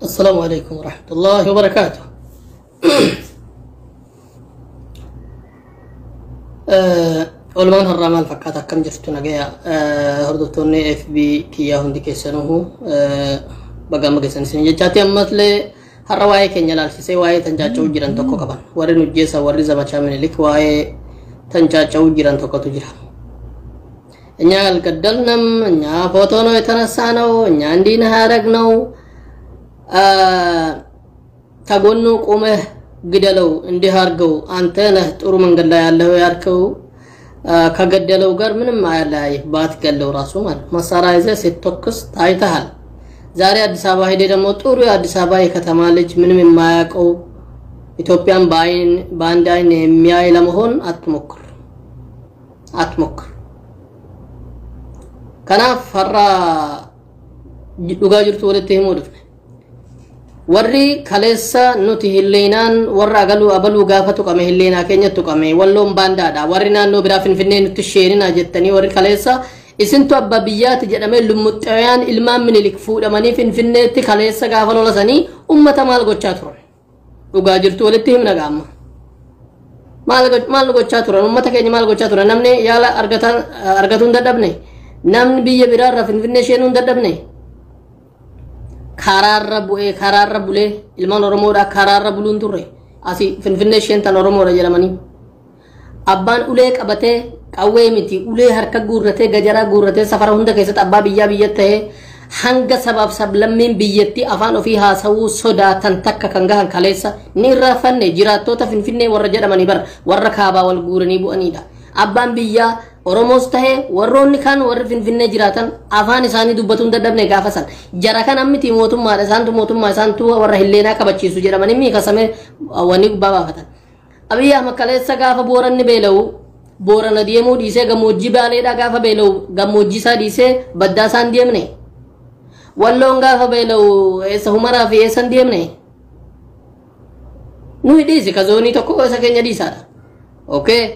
السلام عليكم ورحمة الله وبركاته. Oolmaan har'aa maal fakkaata, akkam jirtu, nagaya? Hordoftoonni FB kiyyaa hundi keessanuhu baga amma geessan isin jechaati. Ammallee har'a waa'ee keenya ilaalchisee waa'ee tancaaca'uu jiran tokko qaban. Warri nujjeessa, warri zamachaa Minilik waa'ee tancaaca'uu jiran tokkotu jira. እኛ አልገደልንም፣ እኛ ፎቶ ነው የተነሳ ነው፣ እኛ እንዲህ ነው ያደረግነው። ከጎኑ ቆመህ ግደለው፣ እንዲህ አድርገው፣ አንተ ነህ ጥሩ መንገድ ላይ ያለው ያልከው ከገደለው ጋር ምንም አያለያይህ። ባትገለው ራሱ ማለት መሳሪያ ይዘህ ስትተኩስ ታይተሃል። ዛሬ አዲስ አበባ ሄደህ ደግሞ ጥሩ የአዲስ አበባ የከተማ ልጅ፣ ምንም የማያውቀው፣ ኢትዮጵያን በአይን በአንድ አይን የሚያይ ለመሆን አትሞክር፣ አትሞክር። Kanaaf har'a dhugaa jirtu walitti himuu dhufne. Warri kaleessa nuti hilleenaan warra agaluu abaluu gaafa tuqame, hilleenaa keenya tuqame, Walloon baandaadha, warri naannoo biraa Finfinnee nutti sheenina jettanii, warri kaleessa isintu abbaa biyyaati jedhamee lummuxxayaan ilmaan Minilik fuudhamanii Finfinneetti kaleessa gaafa lolasanii ummata maal gochaa turan? Dhugaa jirtu walitti himna gaamma. Maal gochaa turan? Ummata keenya maal gochaa turan? Namni yaala argatuu hin dadhabne, namni biyya biraarraa Finfinnee sheenuu hin dadhabne, karaarra bu'ee karaarra bulee ilmaan Oromoodhaa karaarra buluun turre. Asii Finfinnee sheentan Oromoodha jedhamanii abbaan ulee qabatee, qawwee miti, ulee harka guurratee, gajaraa guurratee, safara hunda keessatti abbaa biyyaa biyya ta'ee hanga sabaaf sablammiin biyyattii afaan ofii haasawuu sodaatan takka kan gahan kaleessa ni irraanfanne. Jiraattoota Finfinnee warra jedhamanii bara warra kaabaa wal guuranii bu'anidha. Abbaan biyyaa Oromoos ta'e warroonni kaan warri Finfinnee jiraatan afaan isaanii dubbatuu hin dadhabne gaafa san. Jara kan ammiti mootummaadha, isaantu mootummaa, isaantu warra hilleenaa kabachiisu jedhamanii miikasamee wanni gubbaa baafatan. Abiyyi Ahmad kaleessa gaafa Booranni beela'u Boorana deemuu dhiisee, gammoojjii Baaleedhaa gaafa beela'u gammoojjii isaa dhiisee baddaa isaan deemne. Walloon gaafa beela'u eessa, Humaraa fi eessa hin deemne. Nuyi dhiisi ka zoonii tokko isa keenya dhiisaadha. Okay.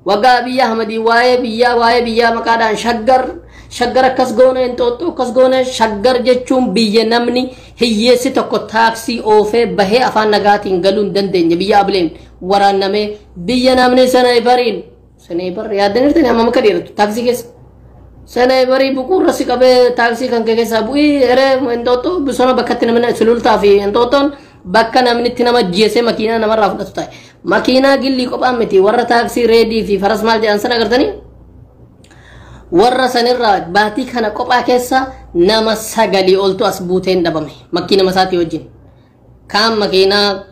Waggaa Abiyyi Ahmadii waa'ee biyyaa, waa'ee biyyaa maqaadhaan Shaggar, Shaggar akkas goone, Inxooxxoo akkas goone. Shaggar jechuun biyya namni hiyyeessi tokko taaksii oofee bahee afaan nagaatiin galuu hin dandeenye, biyya abileen waraannamee, biyya namni sniper sniper yaaddaniirtani hammam akka dheeratu taaksii keessa sniper buquurra si qabee taaksii kan kee keessaa bu'ii eree. Inxooxxoo bosona bakkatti namni Sulultaa fi Inxooxxoon bakka namni itti nama ajjeesee makiinaa namarraa fudhatu ta'e. Makiinaa gillii kophaan miti, warra taaksii reedii fi faras maal jedhan sana agartanii, warra sanirraa baatii kana kophaa keessa nama sagalii oltu as buuteen dhabame makiina masaatii wajjin. Kaan makiinaa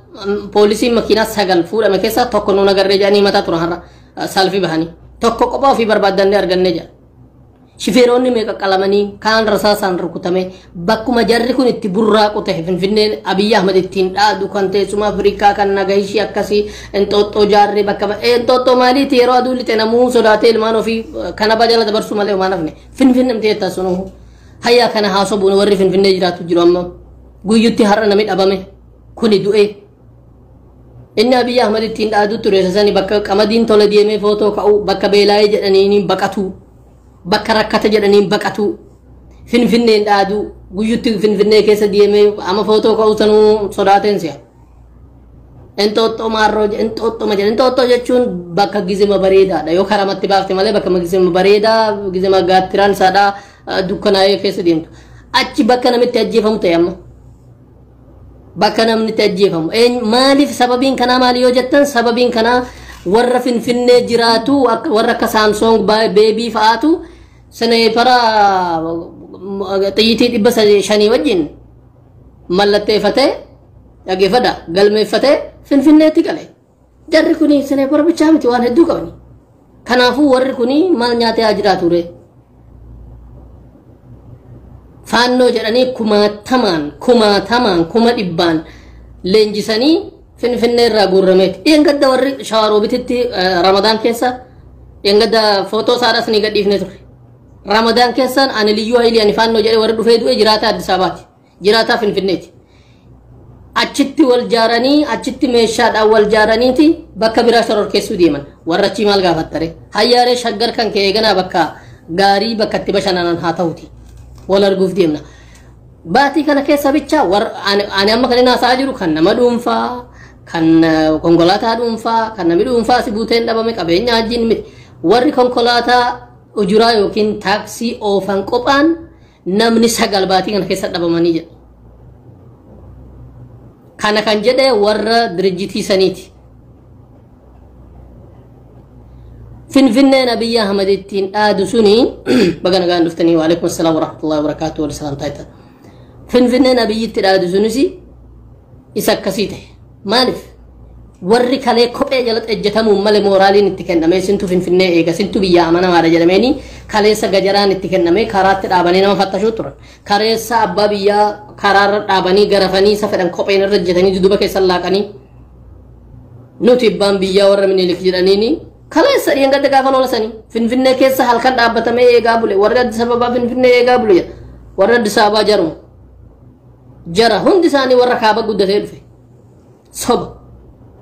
poolisiin makiinaa sagal fuudhame keessaa tokko nuun agarree jedhanii mataa turan. Har'a salfii bahanii tokko kophaa ofii barbaaddannee argannee jedha. Shifeeronni meeqa qalamanii, kaan rasaasaan rukutame. Bakkuma jarri kun itti burraaqu ta'e Finfinneen Abiyyi Ahmad ittiin dhaadu kan teessuma Afrikaa kan nagahishii akkasii Inxooxxoo jaarree bakka Inxooxxoo maaliiti? Yeroo aduu lixe namuu sodaatee ilmaan ofii kana jala dabarsuu malee homaan hafne. Finfinnee mti sunuu hayyaa kana haasobuun warri Finfinnee jiraatu jiru. Amma guyyutti har'a nami dhabame kuni du'e. Inni Abiyyi Ahmad ittiin dhaadu ture sani bakka qamadiin tola deemee footoo ka'u, bakka beelaa'ee jedhanii baqatu, bakka rakkata jedhanii baqatu, Finfinneen dhaadu guyyutti Finfinnee keessa deemee amma footoo ka'u sanuu sodaateen si'a. Inxooxxoo maarroo, Inxooxxoo ma jedha. Inxooxxoo jechuun bakka gizima bareedaadha yoo karamatti baafte malee, bakka gizima bareedaa, gizima gaattiraan isaadhaa dukkanaa'ee keessa deemtu. Achi bakka namitti ajjeefamu ta'e amma. Bakka namni itti ajjeefamu. Maaliif, sababiin kanaa maali yoo jettan, sababiin kanaa warra Finfinnee jiraatu, warra akka Saamsoong beebii fa'aatu sniper xiyyitii 500 wajjin mallatteeffatee, dhageeffadha, galmeeffatee Finfinneetti gale. Jarri kuni sniper bichaa miti, waan hedduu qabani. Kanaafuu warri kuni maal nyaatee haa jiraatu ree? Faannoo jedhanii kumaatamaan kumaatamaan kuma dhibbaan leenjisanii Finfinnee irraa guurrameeti. Dheengadda warri Shawaroobititti Ramadaan keessa, dheengadda footoo isaadhaas ni gadhiifne ture. Ramadaan keessaan ani liyyuu hayilii ani Faannoo jedhee warri dhufee du'e jiraataa Addis Ababaati. Jiraataa Finfinneeti. Achitti wal jaaranii, achitti meeshaadhaan wal jaaraniiti bakka biraa shororkeessuu deeman. Warra achii maal gaafattare? Hayyaaree Shaggar kan ka'e ganaa bakka gaarii, bakka itti bashannanan haa ta'uti. Wal arguuf deemna. Baatii kana keessa bicha ani amma kan inni haasa'aa jiru kan nama dhuunfaa, kan konkolaataa dhuunfaa, kan namni dhuunfaa si buuteen dhabame qabeenya wajjin miti. Warri konkolaataa ujuraa yookiin taaksii oofan qophaan namni 9 baatii kana keessa dhabamanii jedha. Kana kan jedhe warra dirjitii saniiti. Finfinneen Abiyyi Ahmad ittiin dhaadu suni baga nagaan dhuftanii waalaikum assalaam warahmatullahi wabarakaatuh wal salaam taayita. Finfinneen Abiyyi itti dhaadu sunis isa akkasii ta'e. Maaliif? Warri kalee kophee jalatti ejjetamuun malee mooraaliin itti kenname sintu Finfinnee eega sintu biyya amanamaadha jedhameeni kaleessa gajaraan itti kenname karaatti dhaabanii nama fattashuu turan. Kaleessa abbaa biyyaa karaarra dhaabanii garafanii isa fedhan kopheen irra ejjetanii duduba keessan laaqanii nuti abbaan biyyaa warra Minilik jedhaniini kaleessa dhiyeengatti gaafa lola sanii Finfinnee keessa halkan dhaabbatamee eegaa bule warri Addis Ababaa Finfinnee eegaa bule jedha. Warri Addis Ababaa jaruma jara hundi isaanii warra kaaba guddatee dhufe soba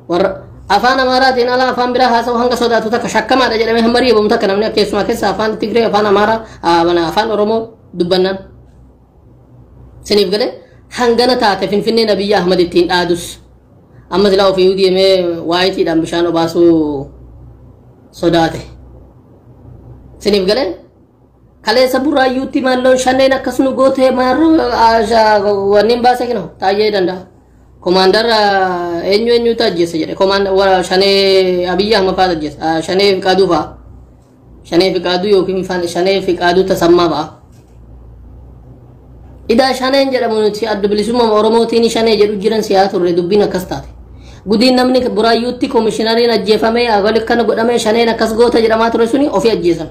warra afaan Amaaraatiin ala afaan biraa haasa'u hanga sodaatu takka shakkamaadha jedhamee hamma riibamu takka namni keessumaa keessa afaan Tigree afaan Amaaraa afaan Oromoo dubbannaan siniif galee hangana taate Finfinneen Abiyyi Ahmad ittiin dhaadus amma silaa ofii deemee waayitiidhaan bishaan obaasuu sodaate siniif galee kaleessa burraayyuutti maalloon shanneen akkas nu goote maarroo wanniin baasee kinu taayyee danda'a. Komaandar eenyu eenyutu ajjeese jedhe komaandar shanee Abiyyi Ahmad fa'aa ajjeese shanee Fiqaaduu fa'aa shanee Fiqaaduu yookiin shanee Fiqaaduu Tasammaa fa'aa. Idaa shaneen jedhamu nuti adda bilisummaa Oromootiin shanee jedhu jiran si'aa turre dubbiin akkas taate. Gudiin namni buraayyuutti koomishinariin ajjeefamee agoli akkana godhamee shaneen akkas goota jedhamaa ture suni ofii ajjeesan.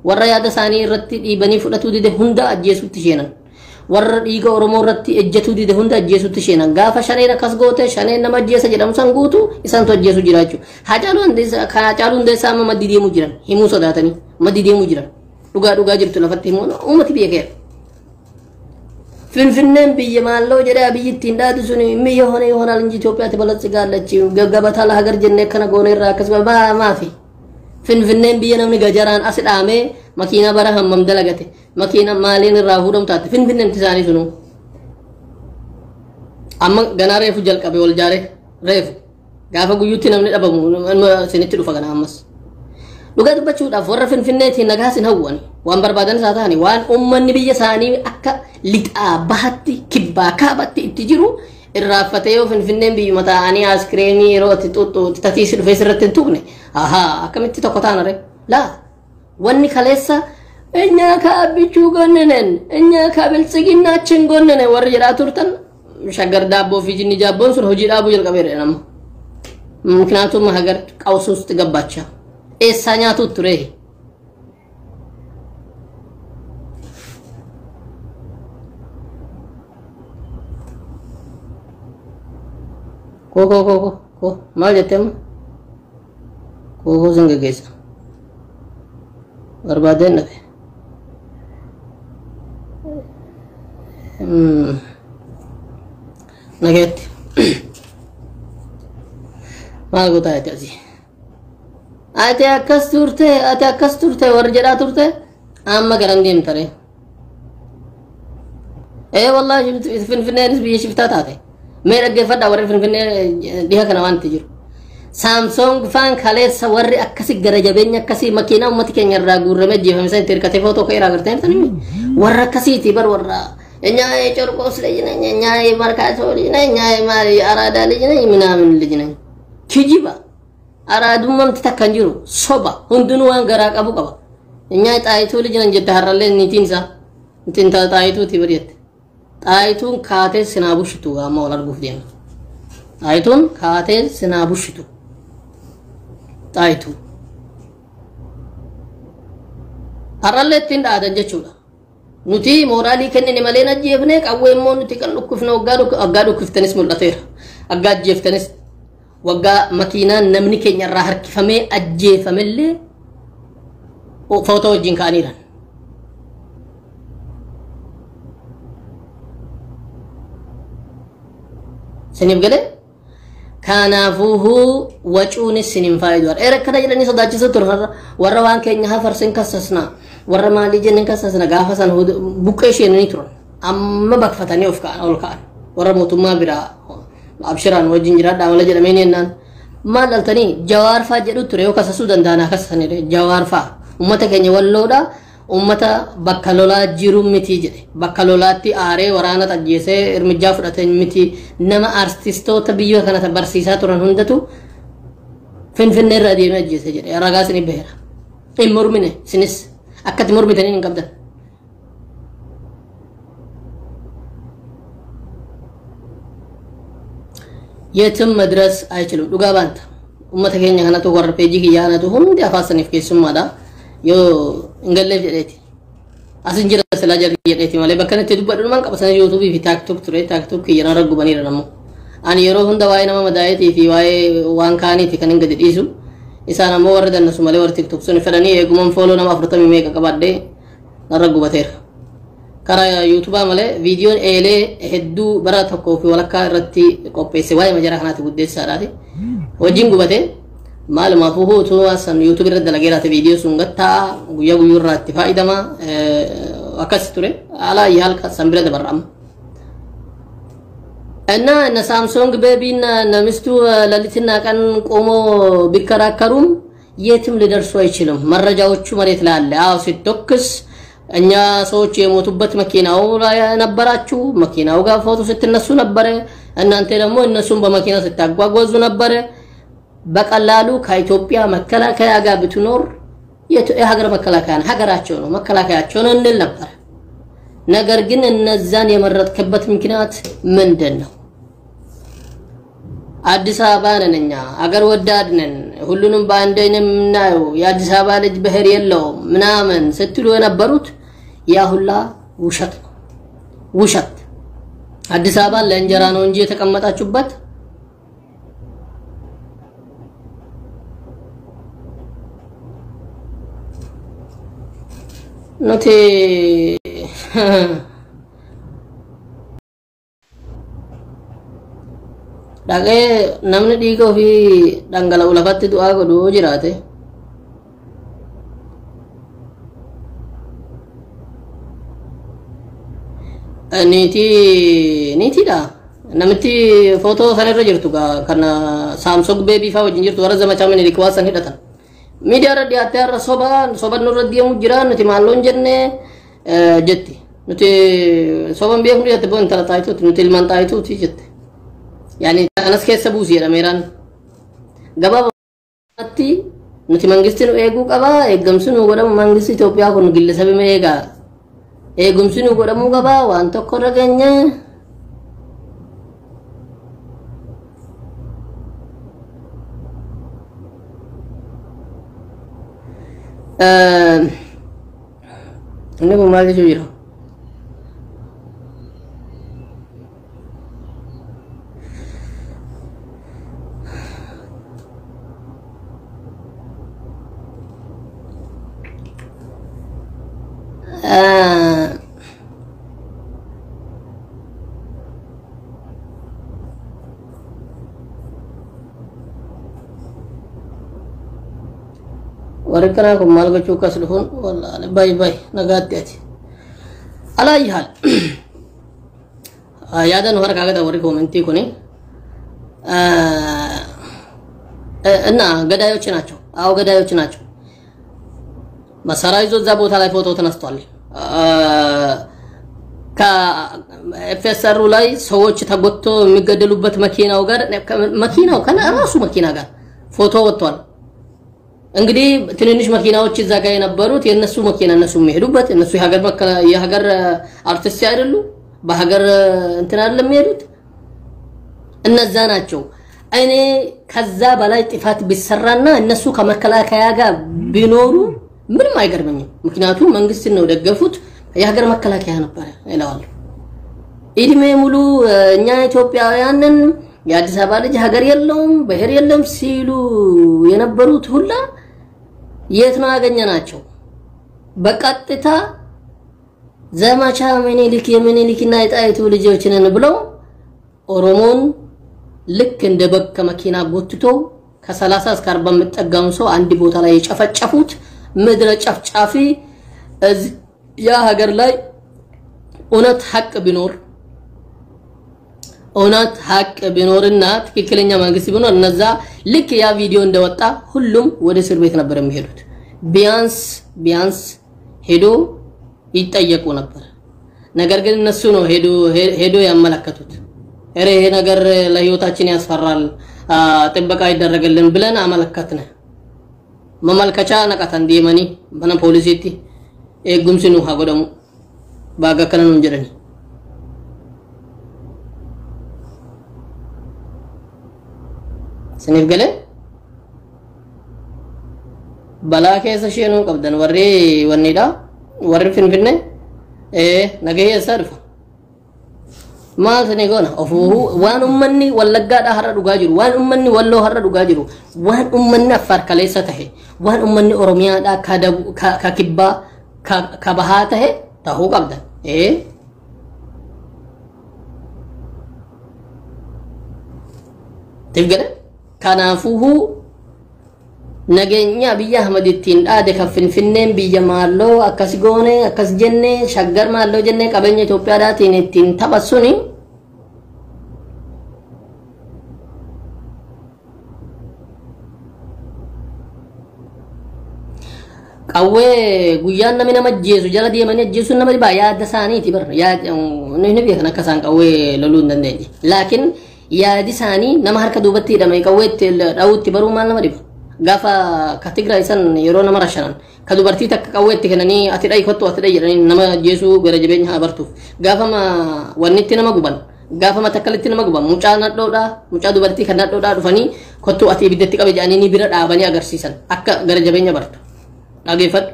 Warra yaada isaanii irratti dhiibanii fudhatuu dide hunda ajjeesutti sheenan. Warra dhiiga Oromoo irratti ejjetuu dide hunda ajjeesutti sheenan. Gaafa shaneen akkas goote shaneen nama ajjeesa jedhamu san guutu isaantu ajjeesu jira jechuudha. Haacaaluu Hundeessaa amma maddi deemuu jiran himuu sodaatanii maddi deemuu jiran dhugaa dhugaa jirtu lafatti himuu uummati biyya keera. Finfinneen biyya maalloo jedhee Abiyyi ittiin dhaadu suni biyya hona ይሆናል እንጂ ኢትዮጵያ ትበለጽጋለች ገበታ ለሀገር jennee akkana goone irraa akkasuma maafi. Finfinneen biyya namni gajaraan as dhaamee makiinaa bara hammam dalagate makiina maaliin irraa fuudhamu taate Finfinneen isaanii sunu. Amma ganaa reefu jalqabe wal jaare reefu gaafa guyyuutti namni dhabamu isinitti dhufa ganaa ammas. Dhugaa dubbachuudhaaf warra Finfinneetiin nagaa sin hawwan waan barbaadan isaa ta'ani waan uummanni biyya isaanii akka lixaa bahatti kibbaa kaabatti itti jiru irraaffatee yoo Finfinneen biyyuma taa'anii aaskiriimii yeroo itti xuuxxu tatiisi dhufee sirratti hin tuqne ahaa akkamitti tokko taana ree laa wanni kaleessa እኛ ከአብቹ ጎን ነን እኛ ከብልጽግናችን ጎን ነን warri jedhaa turtan shaggar daabboo fi jinni jaabboon sun hojii dhaabuu jalqabeera nama ምክንያቱም ሀገር ቀውስ ውስጥ ገባቻ eessaa nyaatu ture ko ko ko ko ko maal jette amma ko ko sin geggeessa barbaadeen dhabe nageetti maal gootaa jette asii ati akkas turte ati akkas turte warri jedhaa turte amma garam deemta ree ee wallaahi Finfinneenis biyya shiftaa taate mee dhaggeeffadhaa warri Finfinnee dhiha kana waan itti jiru Saamsoong faan kaleessa warri akkasii gara jabeenya akkasii makiinaa uummati keenya irraa guurramee ajjeefame san itti hirkatee footoo ka'eeraa agartee jirtanii warra akkasiiti bar warra እኛ የጨርቆስ ልጅ ነኝ እኛ የመርካቶ ልጅ ነኝ እኛ የአራዳ ልጅ ነኝ ምናምን ልጅ ነኝ kijiba araadummaamti takka hin jiru soba hundinuu waan garaa qabu qaba እኛ ጣይቱ ልጅ ነን jette har'allee niitiin isaa niitiin xaayituuti bari jette xaayituun kaatee sinaa bushitu amma wal arguuf deema xaayituun kaatee sinaa bushitu xaayituu har'allee ittiin dhaadan jechuudha nuti mooraalii kennine malee hin ajjeefne qawwee immoo nuti kan dhukkufne waggaa dhukkiftanis mul'ateera waggaa ajjeeftanis waggaa makiinaan namni keenya irraa harkifamee ajjeefamellee footoo wajjin ka'aniiran. Siniif galee kanaafuu wacuunis sinin faayidu har'a akkana jedhanii sodaachisuu ture warra waan keenya hafarsin kassasna warra maalii jenneen kassasna gaafa san buqqee isheenanii turan Amma bakfatanii of ka'an ol ka'an. Warra mootummaa biraa abshiraan wajjin jiraadhaa mala jedhameen jennaan. Maal dhaltanii Jawaar fa'aa jedhu ture yoo kasasuu danda'an akkasanidha. Jawaar fa'aa uummata keenya walloodha. Uummata bakka lolaa jiru miti jedhe. Bakka lolaatti aaree waraana xajjeesee irmijjaa fudhate miti. Nama artistoota biyya kana barsiisaa turan hundatu Finfinnee irra adeemee ajjeese jedhe. Ragaa isinii baheera. Hin mormine isinis akkatti mormitanii hin qabdan. የትም መድረስ አይችሉም። Dhugaa baanta ummata keenya kanatu warra peejii kiyyaa kanatu hundi afaan saniif keessummaadha. Yoo hin galleef jedheeti. Asin jira silaa jarri jedheeti malee bakka itti dubbadhu man qaba sana yuutuubii fi taaktok ture taaktok kiyya narra gubaniira nammoo. Ani yeroo hunda waa'ee nama madaayetii fi waa'ee waan kaaniiti kan hin gadi dhiisu. Isaan ammoo warra dannasu malee warra tiktok sun fedhanii eeguman fooloo nama 40 meeqa qabadhee narra gubateera. Karaa yuutubaa malee viidiyoon eelee hedduu bara tokkoo fi walakkaa irratti qopheesse waa'ee majaraa kanaatti guddeessaadhaati. Hojiin gubatee maalumaafuu utuu san yuutuub irra dalageeraate viidiyoo sun gattaa guyyaa guyyuu irraa itti faayidama akkas ture alaa yaal san bira dabarra amma. እና እነ ሳምሶንግ ቤቢ እና እነ ሚስቱ ሌሊትና ቀን ቆሞ ቢከራከሩም የትም ሊደርሱ አይችልም። መረጃዎቹ መሬት ላይ አለ። አዎ ሲተኩስ እኛ ሰዎች የሞቱበት መኪናው ላይ ነበራችሁ። መኪናው ጋር ፎቶ ስትነሱ ነበረ። እናንተ ደግሞ እነሱን በመኪና ስታጓጓዙ ነበረ። በቀላሉ ከኢትዮጵያ መከላከያ ጋር ብትኖር የሀገር መከላከያ ሀገራቸው ነው መከላከያቸው ነው እንል ነበር። ነገር ግን እነዛን የመረጥክበት ምክንያት ምንድን ነው? አዲስ አበባ ነን እኛ፣ አገር ወዳድ ነን፣ ሁሉንም በአንድ ዓይን የምናየው የአዲስ አበባ ልጅ ብሔር የለውም ምናምን ስትሉ የነበሩት ያ ሁላ ውሸት ነው። ውሸት። አዲስ አበባ ለእንጀራ ነው እንጂ የተቀመጣችሁበት nuti dhaqee namni dhiiga ofii dhangala'u lafatti du'aa godhu jiraate niitii niitiidha. Namitti footoo san irra jirtu kan Saamsung beebii faa wajjin jirtu warra zamachaa Minilik waa san hidhatan. Miidiyaa irra dhiyaattee har'a soba soban nurra deemu jira nuti maalloon jenne jetti. Nuti soban beeknu jette boo intala xaayituuti nuti ilmaan xaayituuti jette. Yaani anas keessa buusi jedhameeraan. Gabaabumatti nuti mangisti nu eeguu qaba eeggamsi nu godhamu mangisti Itoophiyaa kun gillisa bima eegaa. Eegumsi nu godhamuu qaba waan tokko irra geenye. Inni kun maal jechuu jira? Warri kanaa kun maal gochuu akkas dhufuun wallaahi bay bay nagaatti ati. Alaa yaal yaada nu harkaa gata warri koomentii kuni እና ገዳዮች ናቸው። አዎ ገዳዮች ናቸው። መሳሪያ ይዞ እዛ ቦታ ላይ ፎቶ ተነስቷል። ከኤፍኤስአሩ ላይ ሰዎች ተጎትቶ የሚገደሉበት መኪናው ጋር መኪናው ከራሱ መኪና ጋር ፎቶ ወጥቷል። እንግዲህ ትንንሽ መኪናዎች እዛ ጋር የነበሩት የነሱ መኪና እነሱ የሚሄዱበት እነሱ የሀገር አርቲስት አይደሉ፣ በሀገር እንትን አይደለም የሚሄዱት እነዛ ናቸው። እኔ ከዛ በላይ ጥፋት ቢሰራና እነሱ ከመከላከያ ጋር ቢኖሩ ምንም አይገርመኝም። ምክንያቱም መንግስትን ነው ደገፉት፣ የሀገር መከላከያ ነበረ እለዋለሁ። እድሜ ሙሉ እኛ ኢትዮጵያውያንን የአዲስ አበባ ልጅ ሀገር የለውም ብሔር የለም ሲሉ የነበሩት ሁላ የት ነው ያገኘናቸው? በቀጥታ ዘመቻ ምኒልክ የምኒልክና የጣይቱ ልጆች ነን ብለው ኦሮሞን ልክ እንደ በግ ከመኪና ጎትቶ ከ30 እስከ 40 የሚጠጋውን ሰው አንድ ቦታ ላይ የጨፈጨፉት ምድረ ጨፍጫፊ ያ ሀገር ላይ እውነት ሀቅ ቢኖር እውነት ሀቅ ቢኖርና ትክክለኛ መንግስት ቢኖር እነዛ ልክ ያ ቪዲዮ እንደወጣ ሁሉም ወደ እስር ቤት ነበር የሚሄዱት። ቢያንስ ቢያንስ ሄዶ ይጠየቁ ነበር። ነገር ግን እነሱ ነው ሄዶ ሄዶ ያመለከቱት። ኧረ ይሄ ነገር ለህይወታችን ያስፈራል፣ ጥበቃ ይደረግልን ብለን አመለከትን። መመልከቻ ነቀተን deemanii mana poolisiitti eegumsi nu haa godhamu baaga akkana nuun jedhani. Isiniif galee balaa keessa isheenuu qabdan warri wanniidha warri Finfinne nagahee eessaa dhufa? Maal isinii goona? Ofuu waan ummanni Wallaggaadhaa har'a dhugaa jiru, waan ummanni Walloo har'a dhugaa jiru, waan ummanni Affaar kaleessa tahe, waan ummanni Oromiyaadhaa ka kibbaa ka bahaa tahe tahuu qabdan. Tiif gale? Kanaafuu nageenya Abiyyi Ahmad ittiin dhaade kan Finfinneen biyya maalloo akkas goone akkas jenne shaggar maalloo jenne qabeenya Itoophiyaadhaatiin ittiin taphatsuni qawwee guyyaan namni nama ajjeesu jala deemanii ajjeesuun nama dhibaa yaada isaaniiti bar ni beekan akka isaan qawwee loluu hin dandeenye. Laakiin yaadi isaanii nama harka duubatti hidhame qawwee itti dhawutti baruu maal nama dhiba? Gaafa ka Tigraay san yeroo nama rashanan ka dubartii takka qawwee itti kennanii ati dhayi kottu ati dhayi jedhanii nama ajjeesuu gara jabeenya haa bartuuf. Gaafa wanni itti nama guban gaafa matakkalitti nama guban mucaa nadhoodhaa mucaa dubartii kan nadhoodhaa dhufanii kottu ati ibiddatti qabe jedhanii ni bira dhaabanii agarsiisan akka gara jabeenya bartu. Dhageeffadhu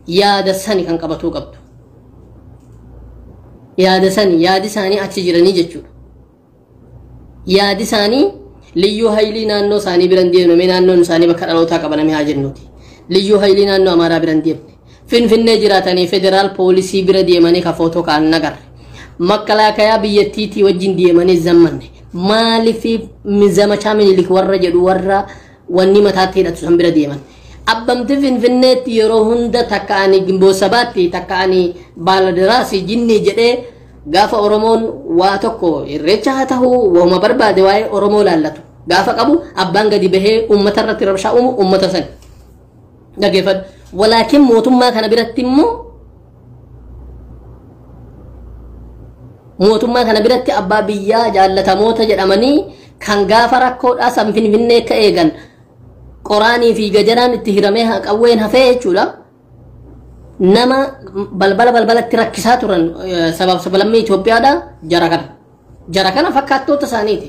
yaada sani kan qabatuu qabdu. Yaada sani yaadi isaanii achi jiranii jechuudha. Yaadi isaanii liyyuu haayilii naannoo isaanii bira hin deemne naannoon isaanii bakka dhalootaa qabaname haa jennuuti. Liyyuu haayilii naannoo Amaaraa bira hin deemne. Finfinnee jiraatanii federaal poolisii bira deemanii ka footoo ka'an nagarre. Makkalaakayaa biyyattiitii wajjin deemanii zammanne. Maaliif zamachaa Minilik warra jedhu warra wanni mataatti hidhatu san bira deeman. Abbamti Finfinneetti yeroo hunda takka ani Gimboo Sabaatti takka ani Baaladiraasi jinni jedhee gaafa Oromoon waa tokko irreecha haa ta'u waanuma barbaade waa'ee Oromoo laallatu gaafa qabu abbaan gadi bahee uummata irratti rabshaa uumu uummata san dhaggeeffadhu. Walaakin mootummaa kana biratti immoo mootummaa kana biratti abbaa biyyaa jaallatamoota jedhamanii kan gaafa rakkoodhaa san Finfinnee akka eegan qoraanii fi gajaraan itti hiramee qawween hafee jechuudha. Nama balbala balbalatti rakkisaa turan sabaaf sablammii Itoophiyaadha jara kana. Jara kana fakkaattoota isaaniiti.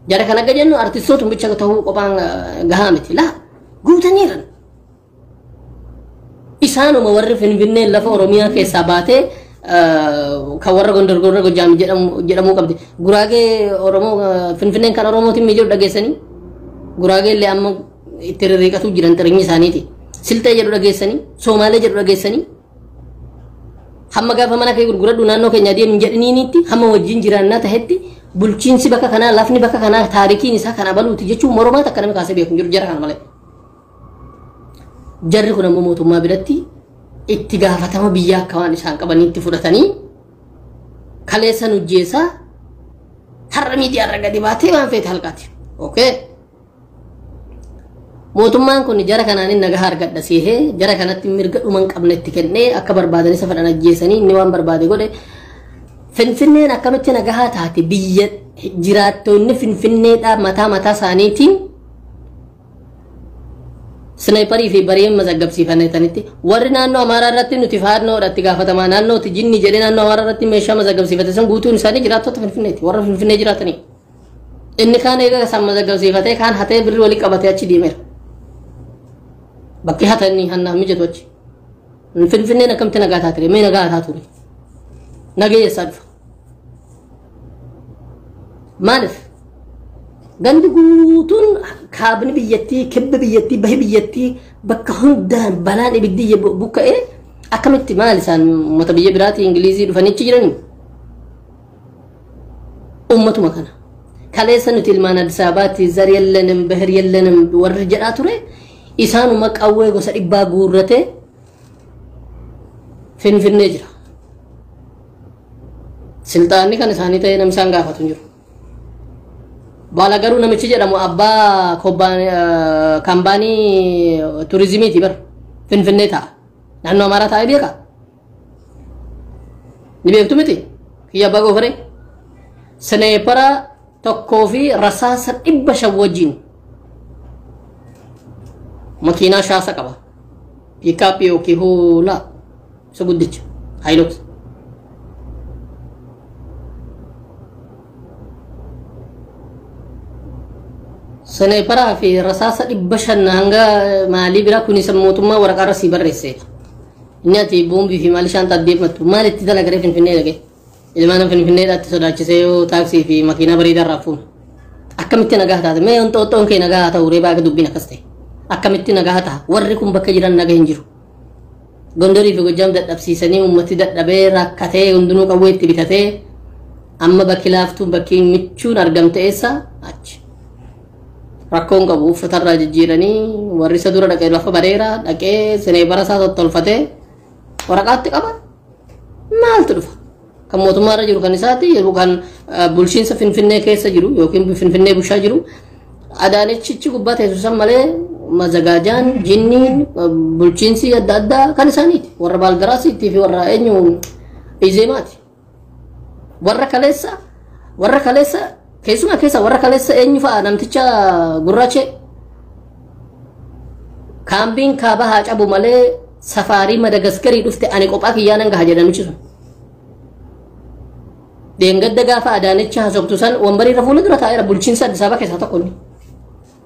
Jara kana akka jennu artistoota bicha ta'uu qophaan gahaa miti. Laa guutaniiran. Isaanuma warri Finfinnee lafa Oromiyaa keessaa baatee kan warra Gondar Gondar Gojaam jedhamuu qabdi. Guraagee Oromoo Finfinneen kan Oromootiin jedhu dhageessanii Guraagee illee amma itti rirriiqatu jiran xirinyi isaaniiti. Silxee jedhu dhageessanii, Soomaalee jedhu dhageessanii. Hamma gaafa mana kee gurguradhu naannoo keenya deemi jedhiniinitti hamma wajjin jiraannaa tahetti bulchiinsi bakka kanaa lafni bakka kanaa taarikiin isaa kana baluuti jechuun mormaa takka namni kaasee beeku hin jiru jara kana malee. Jarri kun ammoo mootummaa biratti itti gaafatama biyyaa akka waan isaan qabaniitti fudhatanii kaleessa hojjeessaa har'a miidiyaa irra gadi baatee waan feete halqaati. Okay. Mootummaan kun jara kanaan inni nagaa argadha seehee jara kanatti mirga dhuma hin qabne itti kennee akka barbaadan isa fedhan ajjeesanii inni waan barbaade godhe. Finfinneen akkamitti nagaa taate biyya jiraattonni Finfinneedhaa mataa mataa isaaniitiin sniperii fi bari'een mazaggabsiifatanitti warri naannoo Amaaraa irratti nuti faannoodha itti gaafatamaa naannootti jinni jedhee naannoo Amaaraa irratti meeshaa mazaggabsiifate sun guutuun isaanii jiraattota Finfinneeti warra Finfinnee jiraatanii. Inni kaan eega isaan mazaggabsiifatee kaan hatee birrii walii qabatee achi deemeera. Bakki hatanii hannaaf mijatu achi. Finfinneen akkamitti nagaa taate mee nagaa taa ture. Nagee eessaa dhufa? Maaliif? Gandi guutuun kaabni biyyattii, kibba biyyattii, bahi biyyattii bakka hundaan balaan ibiddi buqqa'ee akkamitti maal isaan uummata biyya biraatii Ingilizii dhufanii achi jiranii? Uummatuma kana. Kaleessa nuti ilmaan Addis Ababaatti zar የለንም ብሔር የለንም warri jedhaa ture isaanuma qawwee gosa dhibbaa guurratee Finfinnee jira. Silxaanni kan isaanii ta'ee namni isaan gaafatu hin jiru. Baala garuu namichi jedhamu abbaa kaampaanii turizimiiti bar Finfinnee ta'a. Naannoo Amaaraa taa'ee beekaa? Ni beektu miti? Kiyya abbaa goofaree. Sniper tokkoo fi rasaasa 500 wajjin makiinaa shaasa qaba. Pickup yookiin hoolaa isa guddicha Hilux. Sniperaa fi rasaasa 500 hanga maalii bira kunis mootummaa waraqaa irra sii barreesseedha. Inni ati boombii fi maalii shaantaa deemattu maal itti dalagaree Finfinnee dhaqee? Ilmaan Finfinneedhaatti sodaachisee yoo taaksii fi makiinaa bareedaa irraa fuuna. Akkamitti nagaa taate? Mee Inxooxxoon kee nagaa haa ta'u ree baaka dubbiin akkas ta'e. Akkamitti nagaa ta'a? Warri kun bakka jiran naga hin jiru. Gondorii fi Gojjaam dadhabsiisanii uummati dadhabee rakkatee hundinuu qawwee itti bitatee amma bakki laaftuun bakki michuun argamte eessa? Achi. Rakkoon qabu uffatarraa jijjiiranii warri isa dura dhaqee lafa bareera dhaqee sniper isaa tottolfatee waraqaatti qaba. Maaltu dhufa? Kan mootummaa irra jiru kan isaati kan bulchiinsa Finfinnee keessa jiru yookiin Finfinnee bushaa jiru Adaanechichi gubbaa teessu san malee mazagaajaan jinniin bulchiinsi adda addaa kan isaaniiti. Warra baaldaraasiitii fi warra eenyu izeemaati. Warra kaleessa keessumaa keessa warra kaleessa eenyu fa'a namticha gurraachee kaambiin kaabaa haa cabu malee safaarii Madagaskarii dhufte ani qophaa kiyyaa nan gaha jedha namichi sun. Deengadda gaafa Adaanecha haasoftu san wambarii irra fuula dura taa'eera bulchiinsa Addis Ababa keessaa tokko inni.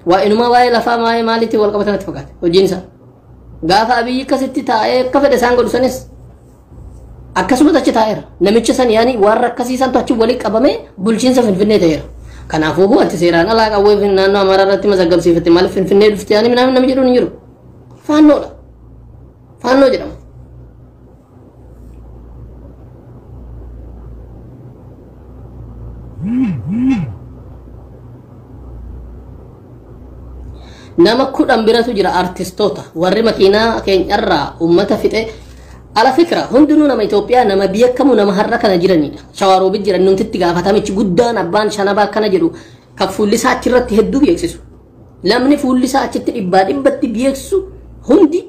Waa inumaa waa'ee lafaa waa'ee maaliitti wal qabatan natti fakkaate hojiin isaa. Gaafa Abiyyi akkasitti taa'ee akka fedhe isaan godhu sanis akkasumas achi taa'eera. Namicha san yaani warra akkasii santu achi walitti qabamee bulchiinsa Finfinnee ta'eera. Kanaafuu wanti seeraan alaa qawwee naannoo Amaaraa irratti mazaggabsiifatte maaliif Finfinnee dhufte yaani minaamin namni jedhuun hin jiru. Faannoodha. Faannoo jedhama. Nama 10 biratu jira artistoota warri makiinaa keenyarraa uummata fixe ala fikra hundinuu nama Itoophiyaa nama biyya kamuu nama har'a kana jiranidha. Shawaroobit jiran numtitti gaafatamichi guddaan abbaan shanabaa akkana jedhu kan fuulli isaa achirratti hedduu beeksisu. Namni fuulli isaa achitti dhibbaa dhibbatti beeksisu hundi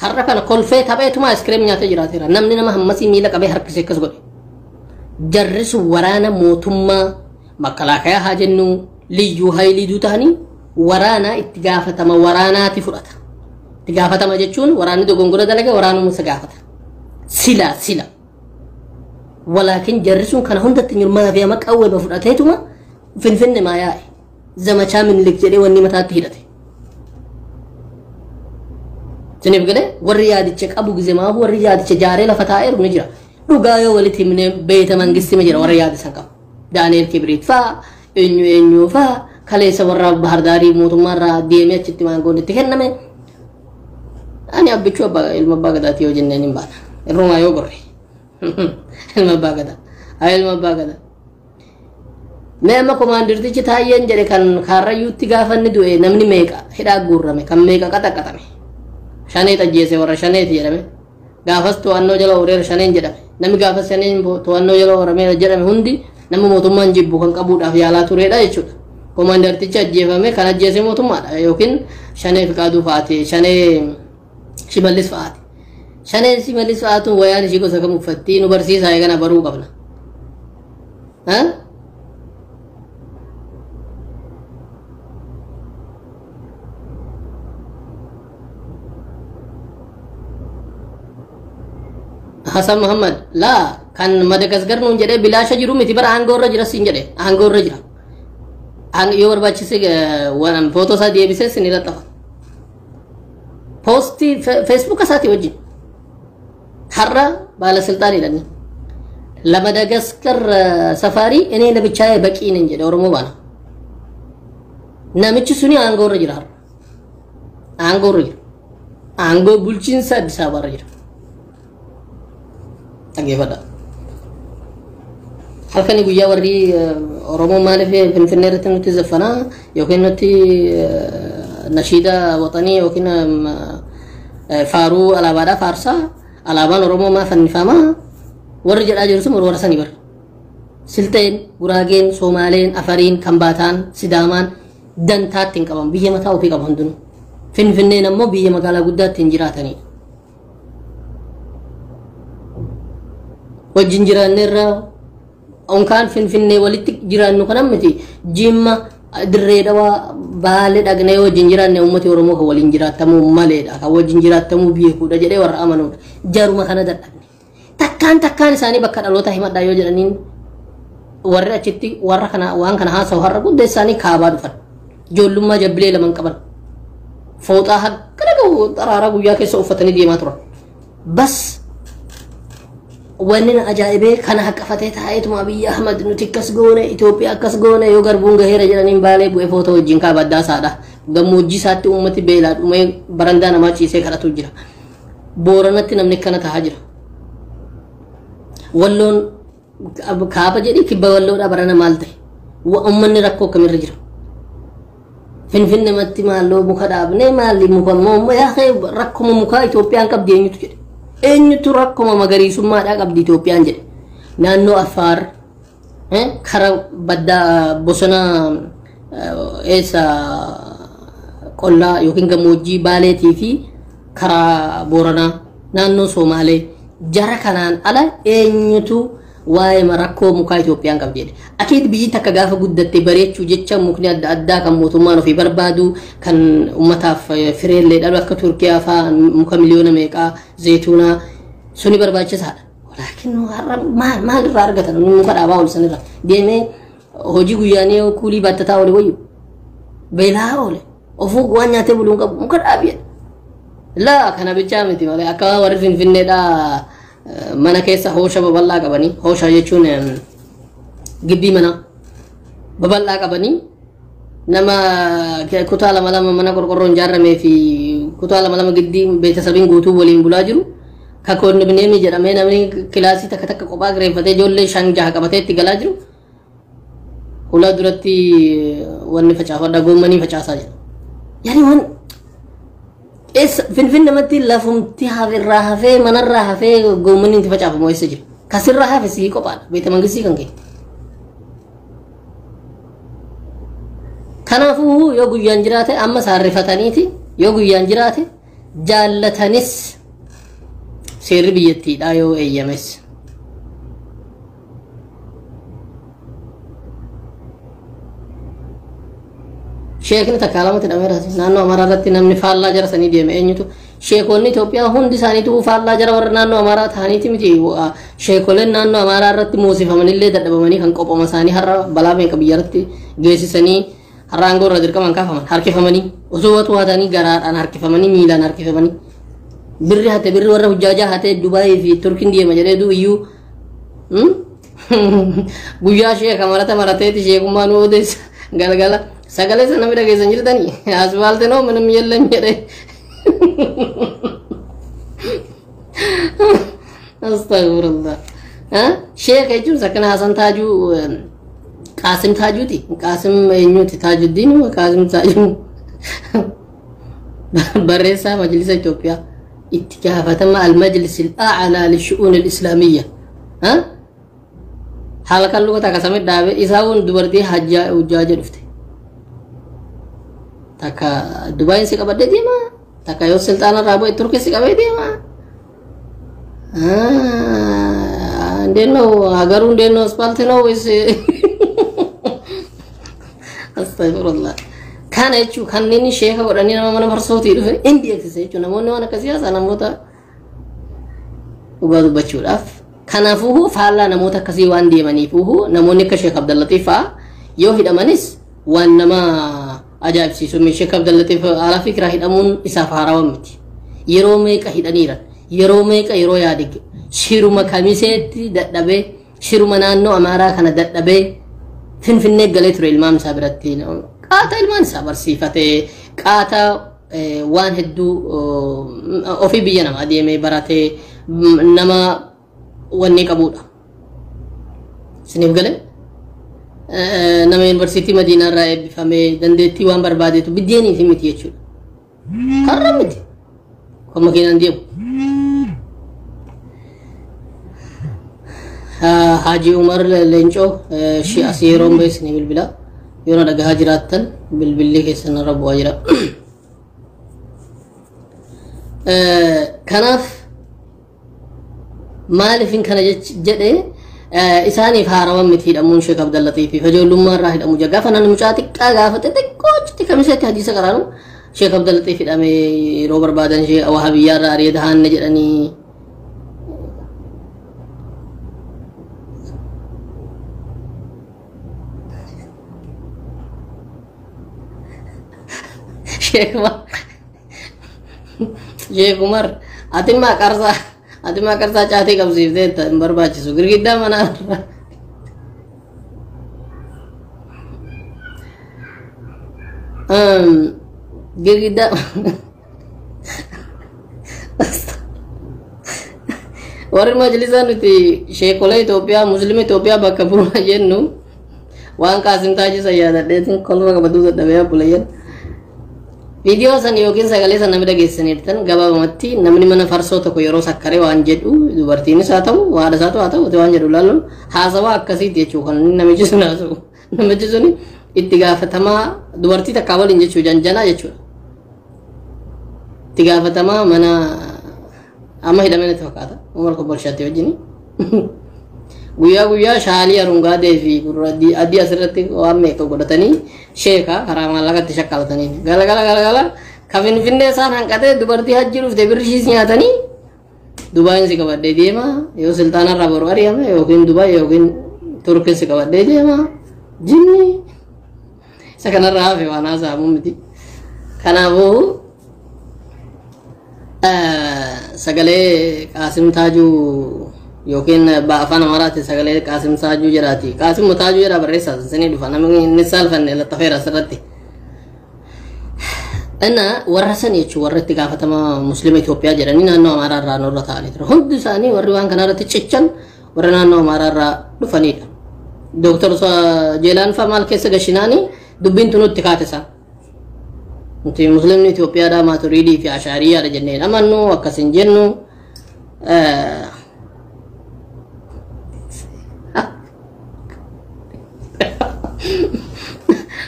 har'a kana kolfee tapheetuma ice cream nyaatee jiraateera. Namni nama hammasii miila qabee harkisee akkas godhe. Jarri sun waraana mootummaa makkalaakayaa haa jennu liyyuu haayilii ta'anii waraana itti gaafatama waraanaati fudhata. Itti gaafatama jechuun waraanni dogongora dalage waraanuma isa gaafata. Sila sila. Walaakin jarri sun kana hundatti hirmaa fi amma qawwee fudhateetuma Finfinne maa yaa'e. Zamachaa Minilik jedhee wanni mataatti hidhate. Siniif galee warri yaadicha qabu gizemaafu warri yaadicha jaaree lafa taa'eeru ni jira. Dhugaa yoo walitti himnee beeta mangisti jira warri yaada san qabu. Daani'el Kibriit fa'aa eenyu eenyu fa'aa kaleessa warra Bahardaarii mootummaarraa deemee achitti maangoon itti kenname. Ani abbichuu abbaa ilma abbaa gadaati yoo jenneen hin baana. Irrumaa yoo gorre. Ilma abbaa gadaa. Haa ilma abbaa gadaa. Mee amma komaandirtichi taayyeen jedhe kan kaarrayyuutti gaafa inni du'e namni meeqa hidhaa guurrame kan meeqa qaxaqaxame. Shanee xajjeese warra shaneeti jedhame. Gaafas to'annoo jala ooleera shaneen jedhame. Namni gaafas shaneen to'annoo jala ooleera jedhame hundi nama mootummaan jibbu kan qabuudhaaf yaalaa turedha jechuudha. Komaandartichi ajjeefame kan ajjeese mootummaadha yookiin shanee Fiqaaduu fa'aati shanee Shimallis fa'aati. Shaneen Shimallis fa'aatuun wayaan ishii gosa kam uffatti nu barsiisaa eegana baruu qabna. Hasan Muhammad laa kan Madagaskar nuun jedhee bilaasha jiru miti bara aangoo irra jira siin jedhe aangoo irra jira. Yoo barbaachise waan footoo isaa deebisee sin laxafa. Poostii feesbuuka isaatii wajjin har'a baalasilxaaniidha inni. ለመደገስከር ሰፋሪ እኔ ለብቻዬ በቂ ነኝ jedhe Oromoo baana. Namichi suni aangoo irra jira har'a. Aangoo irra jira. Aangoo bulchiinsa Addis Ababa irra jira. Dhaggeeffadhaa. Halkanii guyyaa warri Oromoo maaliif Finfinnee irratti nutti zaffanaa yookiin nutti nashiida waxanii yookiin faaruu alaabaadhaa faarsaa alaabaan Oromoo maa fannifamaa warri jedhaa jiru sun warra sanii bara. Silxeen, Guraageen, Soomaaleen, Afariin, Kambaataan, Sidaamaan dantaatti hin qaban. Biyya mataa ofii qabu hundinuu. Finfinneen ammoo biyya magaalaa guddaatti hin jiraatanidha. Wajjin jiraanneerra onkaan Finfinnee walitti jiraannu kanan miti Jimma, Dirree Dhawaa, Baalee dhaqnee wajjin jiraanne uummati Oromoo kan waliin jiraattamuu maleedha. Kan wajjin jiraattamuu beekuudha jedhee warra amanuudha. Jaruma kana dadhabne. Takkaan takkaan isaanii bakka dhaloota himadhaa yoo jedhaniin warri achitti warra kana waan kana haasa'u har'a guddaa isaanii kaabaa dhufan. Ijoollummaa jabbilee laman qaban. Fooxaa hakkana gahu xaraaraa guyyaa keessa uffatanii deemaa turan. Bas wanni na ajaa'ibee kana haqqafatee taa'eetuma Abiyyi Ahmad nuti akkas goone Itoophiyaa akkas goone yoo garbuun gaheera jedhaniin Baalee bu'ee footoo wajjin kaaba addaa isaadha. Gammoojjii isaatti uummati beelaa dhumee barandaa namaa ciisee kadhatu jira. Booranatti namni akkana tahaa jira. Walloon kaaba jedhi kibba walloodhaa barana maal ta'e? Uummanni rakkoo akkamirra jira? Finfinnematti maalloo muka dhaabnee maalli muka immoo rakkoma mukaa Itoophiyaan qabdi eenyutu jedhe? Eenyutu rakkoma magariisummaadhaa qabdi Itoophiyaan jedhe? Naannoo Affaar kara baddaa bosona eessa qollaa yookiin gammoojjii Baaleetii fi karaa Booranaa naannoo Soomaalee jara kanaan ala eenyutu waa'ee rakkoo mukaa Itoophiyaan qabdi jedhe. Akiid biyyi takka gaafa guddatte bareechuu jecha mukni adda addaa kan mootummaan ofii barbaadu kan uummataaf fireellee dhalu akka Turkiyaa fa'aa muka miliyoona meeqaa zayituunaa suni barbaachisaadha. Walaakin har'a maal maal irraa argatan muka dhaabaa ol sanirra deemee hojii guyyaanii kuulii baattataa oole wayyu beelaa oole ofuu waan nyaatee buluun qabu muka dhaabi. Laa kana bichaa miti malee akka warri Finfinneedhaa mana keessa hoosha babal'aa qabanii hoosha jechuun gibbii mana babal'aa qabanii nama kutaa lama lama mana qorqorroon ijaarramee fi kutaa lama lama giddii beetasabiin guutuu waliin bulaa jiru. Ka koondominiyeemii jedhamee namni kilaasii takka takka kophaa kireeffatee ijoollee 5-6 qabatee itti galaa jiru. Ulaa duratti wanni facaafadha goommanii facaasaa jira. Yani waan eessa Finfinnamatti lafumti irraa hafee manarraa hafee goommanni itti facaafamu eessa jira? Kasirraa hafe sii kophaadha. Beeta mangistii kan kee. Kanaafuu yoo guyyaan jiraate amma saarrifataniiti yoo guyyaan jiraate jaallatanis seerri biyyattiidha yoo eeyyames. Sheekni takka lamatti hidhameera. Naannoo Amaaraa irratti namni faallaa jara sanii deeme eenyutu? Sheekonni Itoophiyaa hundi isaaniitu faallaa jara warra naannoo Amaaraa ta'aniiti miti. Sheekoleen naannoo Amaaraa irratti moosifamanillee dadhabamanii kan qophama isaanii har'a balaa meeqa biyya irratti geessisanii har'a aangoo irra dirqaman kaafaman harkifamanii osoo watu haatanii garaadhaan harkifamanii miilaan harkifamanii birri hate birri warra hujjaajaa hate Dubaayii fi Turkiin deema jedhee du iyyuu guyyaa sheeka marata marateeti sheekummaa nu odeessa galgala sagalee sana namni dhageessan jirtanii asfaalti noo ምንም የለም jedhee Astaghfirullah. Sheeka jechuun sakkana Hasan Taajuu Qaasim Taajuuti. Qaasim eenyuti? Taajuddiin Qaasim Taajuu barreessaa Majlisa Itoophiyaa itti gaafatama al-Majlis al-A'laa lishu'uun al-Islaamiyya. Haala kan luka takka samii dhaabe isaa kun dubartii hajjaa hujjaaja dhufte. Takka Dubaayin si qabadhee deema. Takka yoo silxaana irraa bu'e Turkii si qabee deema. እንዴት ነው ሀገሩ? እንዴት ነው አስፋልት ነው ወይስ? አስተግፊሩላህ Kana jechuun kanneen sheeka godhanii nama mana farsootii dhufe hin beeksisa jechuun namoonni waan akkasii haasaa namoota dhugaa dubbachuudhaaf. Kanaafuu faallaa namoota akkasii waan deemaniifuu namoonni akka Sheek Abdallaxiif fa'aa yoo hidhamanis waan nama ajaa'ibsiisu. Sheek Abdallaxiif alaa fikiraa hidhamuun isaaf haarawaa miti. Yeroo meeqa hidhaniiran yeroo meeqa yeroo yaade shiruma kamiseetti dadhabee shiruma naannoo Amaaraa kana dadhabee Finfinnee galee ture ilmaan isaa biratti. Qaata ilmaan isaa barsiifatee qaata waan hedduu ofii biyya namaa deemee baratee nama wanni qabudha. Isiniif galee nama yuunivarsiitii Madiinaa irraa eebbifamee dandeettii waan barbaadeetu biddeeniif miti jechuudha. Karra miti. Kan makiinaan deemu. Haji Umar Leencoo shi asii yeroon beeksisni bilbila yoo dhagahaa jiraattan bilbilli keessan irra bu'aa jira. Kanaaf maaliifin kana jedhee isaaniif haarawan miti hidhamuun Sheek Abdallatiifi ijoollummaa irraa hidhamu jira. Gaafa namni mucaa xiqqaa gaafa xixiqqootti kamisetti hadiisa qaraanu Sheek Abdallatiif hidhamee yeroo barbaadan Wahabiyyaa irraa ari'ata haanne jedhanii Sheek Umar atimmaa qarsaa caatii qabsiiftee hin barbaachisu girgiddaa manaa irra. Girgiddaa warri majlisaa nuti sheekolee Itoophiyaa musliima Itoophiyaa bakka bu'aa jennu waan Qaasim Taajii yaadadheetiin kolfa qabatuu dadhabee abbulayyan. Viidiyoo san yookiin sagalee san namni dhageessaniirtan gabaabumatti namni mana farsoo tokko yeroo sakkaree waan jedhu dubartiinis haa ta'u haadha isaatu haa ta'u waan jedhu ilaaluun haasawaa akkasiiti jechuu kan namichi sun haasa'u. Namichi sun itti gaafatamaa dubartii takkaa waliin jechuu janjanaa jechuudha. Itti gaafatamaa mana amma hidhamee natti fakkaata Umar Kobbolshaatti wajjin. Guyyaa guyyaa shaalii arungaadee fi adii asirratti waan meeqa godhatanii sheeka karaa maallaqatti shakkalatanii galagala galagala ka Finfinnee isaan hanqatee dubartii hajji dhufte birri ishiis nyaatanii Dubaayin si qabadhee deema yoo silxaanarraa boru ari'ame yookiin Dubaay yookiin Turkiin si qabadhee deema jinni isa kanarraa hafe waan haasa'amu miti. Kanaafuu sagalee Qaasim Taajuu yookiin afaan Amaaraatiin sagalee Qaasim Taajuu jedhaati. Qaasim Taajuu jedhaa barreessaa isinii dhufa namni inni saalfanne laxxafeera asirratti. Inna warra san jechuun warra itti gaafatama Musliima Itoophiyaa jedhanii naannoo Amaaraa irraa nurra taa'anii ture. Hundi isaanii warri waan kana irratti cichan warra naannoo Amaaraa irraa dhufanidha. Dooktar Jeelaan fa'aa maal keessa gashinaanii dubbiin tunutti kaate isaan. Nuti Musliimni Itoophiyaadhaa Maaturiidii fi Ashaariyyaadha jennee amannu akkas hin jennu.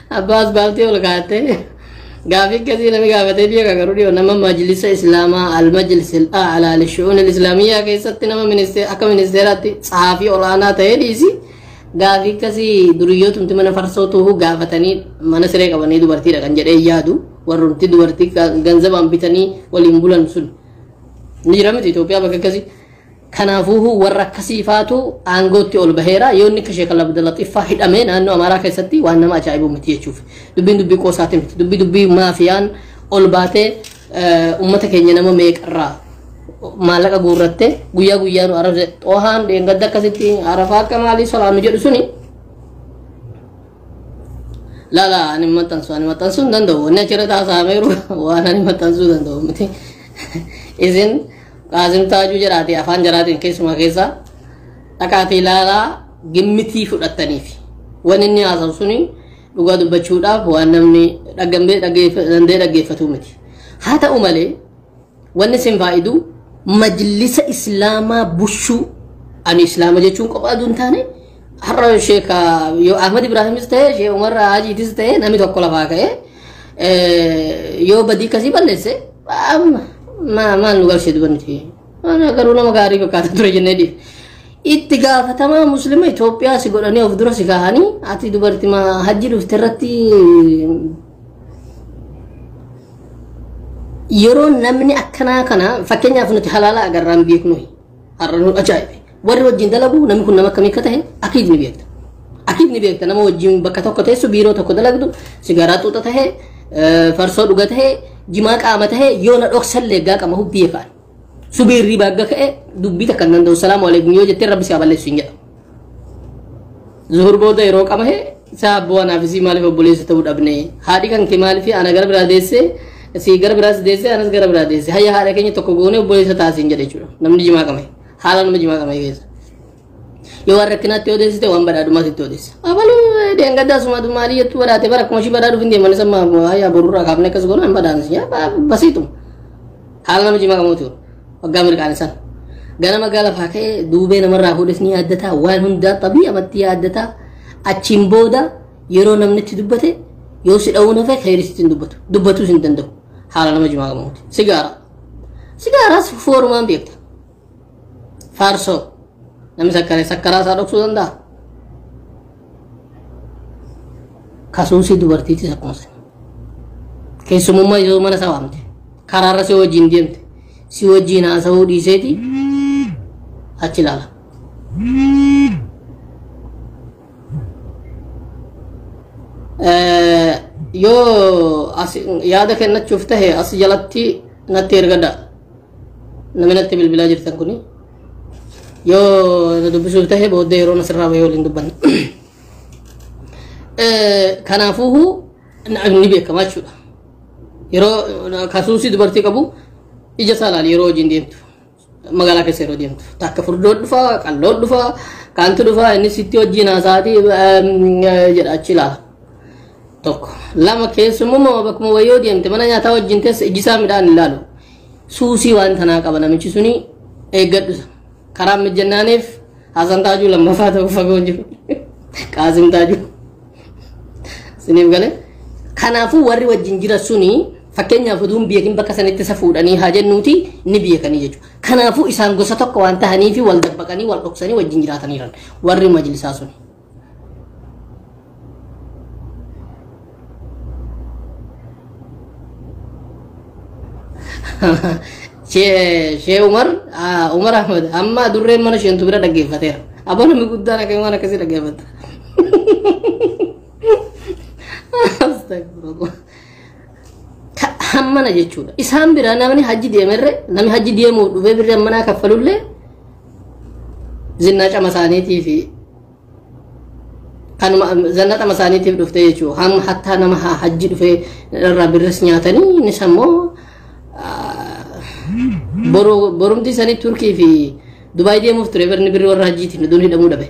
Abbaas baaftee ol kaatee gaafii akkasii namni gaafatee biyya garuu dhiyoo nama majlisa Islaamaa al-majlis al-a'laa lishu'uun al-islaamiyyaa keessatti nama akka ministeeraatti tsaafii olaanaa ta'ee dhiisi. Gaafii akkasii duriyyootumti mana farsootu gaafatanii mana siree qabanii dubartiidha kan jedhee yaadu warrumti dubartii ganzabaan bitanii waliin bulan sun ni jira miti Itoophiyaa bakka akkasii. Kanaafuu warra akkasii faatu aangootti ol baheera yoo inni akka Sheek Abdallatiif faa hidhamee naannoo Amaaraa keessatti waan nama ajaa'ibu miti jechuuf. Dubbiin dubbii qoosaati miti. Dubbii dubbii maafiyaan ol baatee uummata keenya nama meeqarraa maallaqa guurrattee guyyaa guyyaa nu arabse xoohaan dheengadda akkasitti arafaa akka maalii solaannu jedhu suni lala ani maxxansuu hin danda'u wanni achirra taasifaameeru waan ani maxxansuu danda'u miti. Isin Qaasim Taajuu jedhaati afaan jaraatiin keessumaa keessa dhaqaatii ilaalaa gimmitii fudhattaniif wanni inni haasa'u suni dhugaa dubbachuudhaaf waan namni danda'ee dhaggeeffatu miti. Haa ta'u malee wanni isin faayidu majlisa Islaamaa bushuu ani Islaama jechuun kophaa aduu hin taane har'a Sheek yoo Ahmad Ibraahimis ta'e Sheek Umar Hajiitis ta'e namni tokko lafaa ka'e yoo badii akkasii balleesse maal nu galchee dubartii garuu nama gaarii fakkaata ture jennee dhiif. Itti gaafatamaa Musliima Itoophiyaa si godhanii of dura si kaa'anii ati dubartii hajji dhufte irratti yeroo namni akkanaa kana fakkeenyaaf nuti halaala agarraan beeknu har'a nu ajaa'ibe. Warri wajjin dalagu namni kun nama akkamii akka ta'e akiid ni beekta. Akiid ni beekta nama wajjin bakka tokko teessu biiroo tokko dalagdu sigaaraa xuuxa ta'e farsoo dhuga ta'e jimaa qaama ta'e yoo na dhoksallee gaa qama hubbii kaan. Subiirri baagga ka'e dubbii takka hin danda'u salaamu alaikum yoo jettee rabbi si haa balleessu hin jedhamu. Zuhur booda yeroo qamahe isaa abboo anaaf isii maaliif obboleessa ta'uu dhabne haadhi kan kee maaliif ana gara biraa deessee si gara biraas deessee anas gara biraa deessee hayya haadha keenya tokko goone obboleessa taasisin jedhe jechuudha namni jimaa qamahe haala nama jimaa qamahe keessa. Yoo waan rakkinaatti odeessite waan badhaadhumaatti itti odeessa. Abaluu deengaddaa sumatu maalii jettu badhaate bara akkuma ishii badhaadhuuf hin deeman isa hayya borurraa kaafne akkas goona hin badhaansi basiituma. Haala nama jimaa qamuuti waggaa mirqaan isaan. Ganama lafaa ka'ee duubee namarraa fuudhes ni yaaddataa, waan hundaa xabi'amatti yaaddataa. Achiin booda yeroo namni itti dubbate yoo si dha'uun hafe khayris hin dubbatu, dubbatus hin danda'u. Haala nama jimaa qabamuuti. Sigaara. Sigaaraas foorumaan beekta. Faarsoo. Namni sakkaree sakkaraa isaa dhoksuu danda'a. Kasuusii dubartiitis akkuma sana. Keessumummaa yoo mana isaa waamte, karaarra si wajjin deemte, si wajjin haasa'uu dhiiseeti achi ilaala. Yoo yaada kennachuuf tahe as jalatti natti ergadha. Namni natti bilbilaa jirtan kuni yoo na dubbisuuf tahe booddee yeroo asirraa bahee waliin dubbanna. Kanaafuu ni beekama jechuudha. Yeroo kasuusii dubartii qabu ija isaa ilaali yeroo hojiin deemtu. Magaalaa keessa yeroo deemtu. Takka furdoo dhufa, qalloo dhufa, kaantu dhufa, inni sitti wajjin haasa'atii jedha achi ilaala. Tokko. Lama, keessummaa bakkuma wayyoo deemte mana nyaataa wajjin teessa iji isaa midhaan ilaalu. Suusii waan tanaa qaba namichi suni, eeggadhu. Karaan mijannaaniif Hasan Taajuu lammaffaa ta'uu fagoo hin jiru. Qaasim Taajuu. Siniif galee. Kanaafuu warri wajjin jira suni fakkeenyaaf utuu hin beekin bakka sanitti isa fuudhanii haa jennuuti ni beekanii jechuudha. Kanaafuu isaan gosa tokko waan tahanii fi wal dabbaqanii wal dhoksanii wajjin jiraataniiran warri majlisaa suni. Shee Umar Umar Ahmad amma durreen mana isheentu bira dhaggeeffateera. Aboo, namni guddaan akka waan akkasii dhaggeeffata. Astagfirullah. Hammana jechuudha. Isaan bira namni hajji deemerre, namni hajji deemuuf dhufee birri hammanaa kaffalullee zinnaa cama isaaniitii fi kanuma zanna cama isaaniitiif dhufte jechuudha. Hamma hattaa nama hajji dhufee irraa birris nyaatanii, innis ammoo borumti isaanii Turkii fi Dubaay deemuuf ture, birni birri warra hajjiitiin duun hidhamuu dhabe.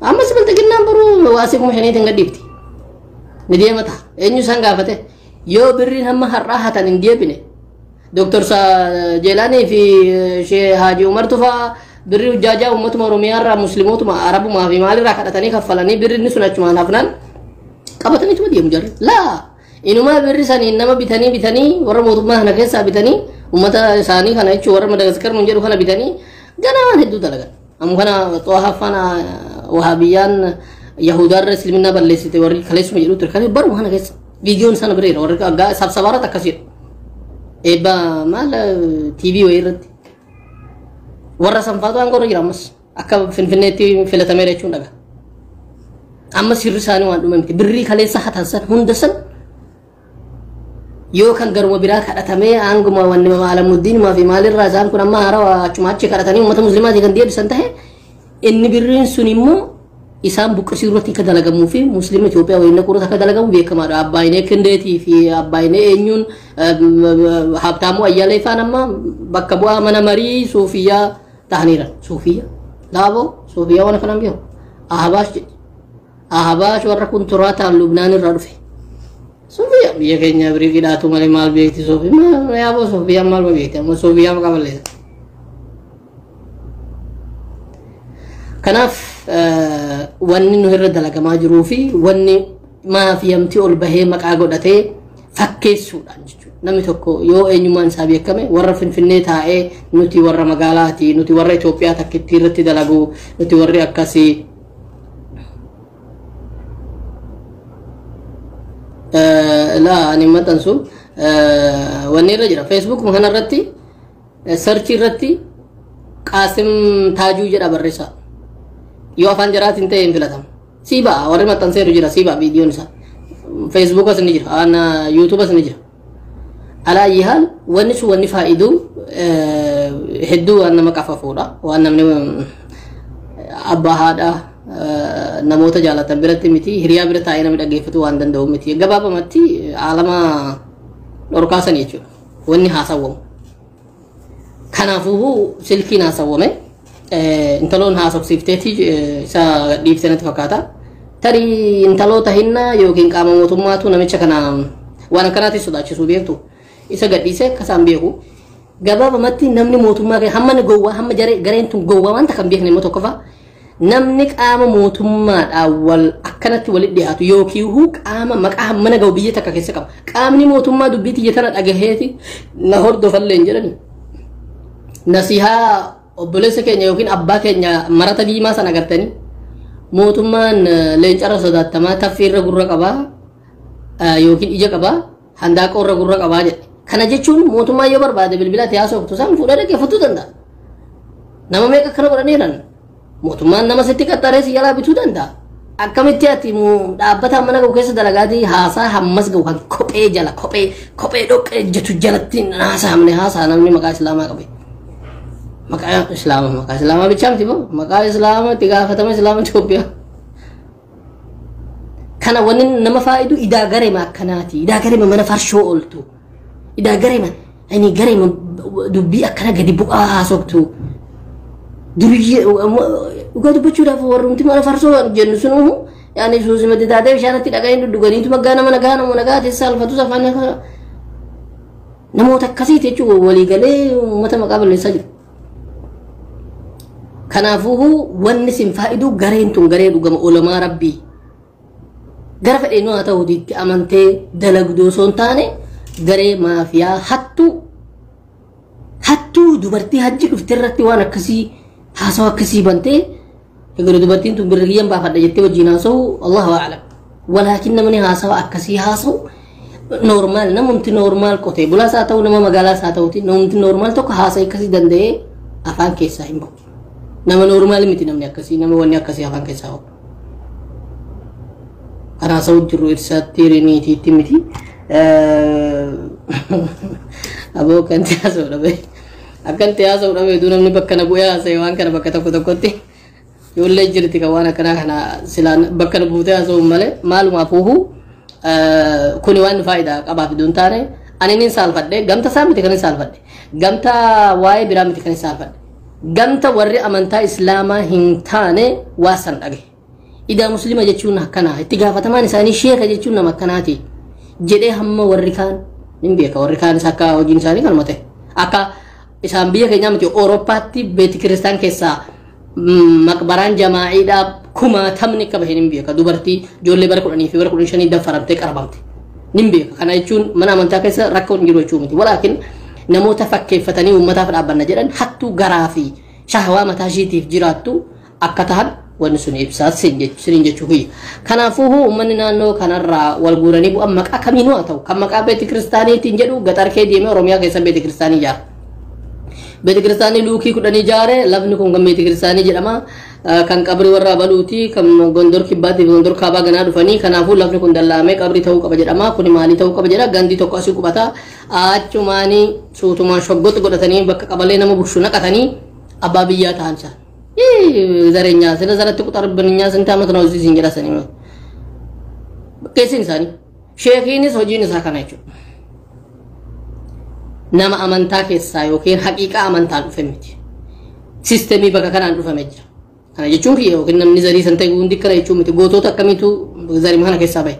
Ammas bilxiginnaan boruu waasii 5,000tiin gadhiifti. Ni deemata. Eenyu isaan gaafate? Yoo birriin hamma har'aa hatan hin deebine. Dooktar Jeelaanii fi Shee Haaji Umar Tufaa birri hujjaajaa uummatuma Oromiyaa irraa, Musliimootuma Arabumaa fi maalirraa kadhatanii kaffalanii birri inni sun achumaan hafnaan qabataniituma deemu jarri. Laa, inumaa birri saniin nama bitanii bitanii, warra mootummaa kana keessaa bitanii, uummata isaanii kana jechuun warra Madagaskar mun jedhu kana bitanii ganaa waan hedduu dalagan. Amma kana xoohaffaan Wahabiyyaan Yahudaarra Isliminnaa balleessite warri kaleessuma jedhu ture. Kan baruma kana keessa viidiyoon sana bireera, warri sabsabaarratti akkas jedhu. Eebba maal TV wayii irratti. Warra sanfaatu aangoo irra jira ammas akka Finfinneetti filatameera jechuun dhaga. Amma sirri isaanii waan dhume miti. Birrii kaleessa hatan san hunda san yoo kan garuma biraa kadhatamee aanguma wanni Alamuddiinumaa fi maalirraa isaan kun amma haarawaa achuma achi kadhatanii uummata muslimaatii kan deebisan tahe, inni birriin sun immoo isaan buqqisii irratti akka dalagamuu fi muslima Itoophiyaa waliin naquu irratti akka dalagamu beekamaadha. Abbaayinee Kindeetii fi Abbaayinee eenyuun Habtaamuu Ayyaalee faan amma bakka bu'aa mana marii Suufiyyaa ta'aniiran. Suufiyyaa? Laaboo Suufiyyaa waan akkanaan beeku. Ahabaash jedhe. Ahabaash warra kun turaataan Lubnaan irraa dhufe. Suufiyyaa biyya keenya birii hidhaatu malee maal beekti Suufiyyaa? Yaaboo, Suufiyyaa maal beekti? Amma Suufiyyaa maqaa balleessa. Kanaaf wanni nu irra dalagamaa jiruu fi wanni maafiyamtii ol bahee maqaa godhatee fakkeessuudhaan jechuudha. Namni tokko yoo eenyummaan isaa beekame, warra Finfinnee taa'ee nuti warra magaalaati, nuti warra Itoophiyaa takkitti irratti dalagu, nuti warri akkasii. Laa, ani maxxansu wanni irra jira. Facebook kanarratti search irratti Qaasim Taajuu jedha barreessaa. Yoo afaan jaraatiin ta'e hin filatamu. Sii ba'a, warri maxxanseeru jira, sii ba'a viidiyoon isaa. Facebookas ni jira, YouTubeas ni jira. Alaa haal wanni sun wanni faayiduu hedduu waan nama qafafuudha. Waan namni abbaa, haadha, namoota jaalatan biratti miti, hiriyaa bira taa'ee namni dhaggeeffatu waan danda'u miti. Gabaabamatti aalama dhorkaasan jechuudha. Wanni haasawwamu. Kanaafuu silkiin haasawwame intaloon haasofsiifteeti isa dhiibte natti fakkaata. Tarii intaloota hinnaa yookiin qaama mootummaatu namicha kana waan akkanaatiin sodaachisuu beektu isa gadhiise akka isaan beeku. Gabaabumatti namni mootummaa hamma gowwaa hamma gareen tun gowwaa wanta kan beekne immoo tokkoffaa namni qaama mootummaadhaan wal akkanatti walitti dhiyaatu yookiin qaama maqaa hammana gahu biyya takka keessa qaba. Qaamni mootummaa dubbii tiyya tana dhagaheeti na hordofallee hin jedhani. Nasihaa obboleessa keenya yookiin abbaa keenya marata diimaa sana agartanii mootummaan leencarra sodaattamaa taffiirra gurra qabaa yookiin ija qabaa handaaqoorra gurra qabaa jedhe. Kana jechuun mootummaa yoo barbaade bilbila itti haasoftu san fuudhee dhaggeeffatuu danda'a. Nama meeqa akkana godhaniiran mootummaan nama sitti qaxxaree si jalaa bituu danda'a. Akkamitti ati dhaabbata mana gahu keessa dalagaatii haasaa hammas gahu kan kophee jala kophee dhoqqee jettu jalatti haasaamne haasaa namni maqaa islaamaa qabe. Maqaa islaamaa bichaa miti boo maqaa islaamaa itti gaafatama islaama Itoophiyaa. Kana wanni nama faayidu idaa gareema akkanaati. Idaa gareema mana farshoo ooltu. Idaa gareema ani gareema dubbii akkana gadi bu'aa haasoftu. Duriyyee dhugaa dubbachuudhaaf warrumti mana farsoo jennu sunuhu yaani suusimatti taatee bishaanatti dhaqanii dhuganiitu maggaa nama nagaa nama nagaa teessa alfatu safaan namoota akkasiiti jechuun waliigalee uummata maqaa balleessaa jiru. Kanaafuu wanni sin faayidu gareen tun garee dhugama olamaa rabbii. Gara fedheenuu haa ta'uuti itti amantee dalagdoo osoo hin taane garee maafiyaa hattuu dubartii hajji dhufte irratti waan akkasii haasawa akkasii bantee egaa dubartiin tun birri kiyyan baafadha jettee wajjin haasa'u Allahu a'lam. Walaakin namni haasawa akkasii haasa'u normaal namumti normaal qotee bulaas haa ta'u nama magaalaas haa ta'uti namumti normaal tokko haasa'e akkasii danda'ee afaan keessaa hin bahu. Nama normaal miti namni akkasii nama wanni akkasii afaan keessaa bahu. Karaa sa'u jiru ibsaatti niitiitti miti. Aboo kan haasa'u dhabe. Akkan haasa'u dhabe hedduu namni bakka na bu'ee haasa'e waan kana bakka tokko tokkotti ijoollee jirti kan waan akkanaa kana silaan bakka na buutee haasa'u malee maalumaaf kuni waan faayidaa qabaaf iddoo hin taane ani nin saalfadhe gamta isaa miti kan hin saalfadhe gamta waa'ee biraa miti kan hin saalfadhe gamta warri amantaa islaamaa hin taane waa san dhage. Idaa muslima jechuun akkanaa itti gaafatamaan isaanii sheeka jechuun nama akkanaati jedhee hamma warri kaan nin beeka warri kaanis akka hojiin isaanii kanuma ta'e akka isaan biyya keenyaa miti Awurooppaatti beeti kiristaan keessaa maqbaraan jamaa'iidhaa kumaatamni akka bahe nin beeka dubartii ijoollee bara 10 fi bara 15 danfaramtee qarabamte nin beeka kana jechuun mana amantaa keessa rakkoon hin jiru jechuu miti walaakin namoota fakkeeffatanii uummataaf dhaabbanna jedhan hattuu garaa fi shahawaa mataa ishiitiif jiraattu akka tahan wanni sun ibsaa siniin jechuu kiyya. Kanaafuu uummanni naannoo kanarraa wal guuranii bu'an maqaa kamiinuu haa ta'u kan maqaa beeti kiristaaniitiin jedhu gaxar kee deemee Oromiyaa keessa beeti kiristaanii ijaara. Beeti kiristaanii luukii 10 ijaare lafni kun kan beeti kiristaanii jedhama. Kan qabrii warra abaluuti kan gondor kibbaatti gondor kaabaa ganaa dhufanii kanaafuu lafni kun dallaamee qabrii ta'uu qaba jedhama. Kuni maalii ta'uu qaba jedha gandii tokko asii qubata achumaanii suutumaan shoggotti godhatanii bakka qabalee nama bushu naqatanii abbaa biyyaa ta'an isaan. ዘረኛ ስለ ዘረት ቁጠርብን እኛ ስንት ዓመት ነው እዚህ ሲንጀራ ሰኒ ቄሲን ሳኒ ሼኺንስ hojiin isaa kana jechuudha. Nama amantaa keessaa yookiin haqiiqaa amantaan dhufe miti. Siistemii bakka kanaan dhufame jira. Kana jechuun kiyya yookiin namni zarii san ta'e hundi kana jechuun miti. Gootota akkamiitu zarii kana keessaa bahe.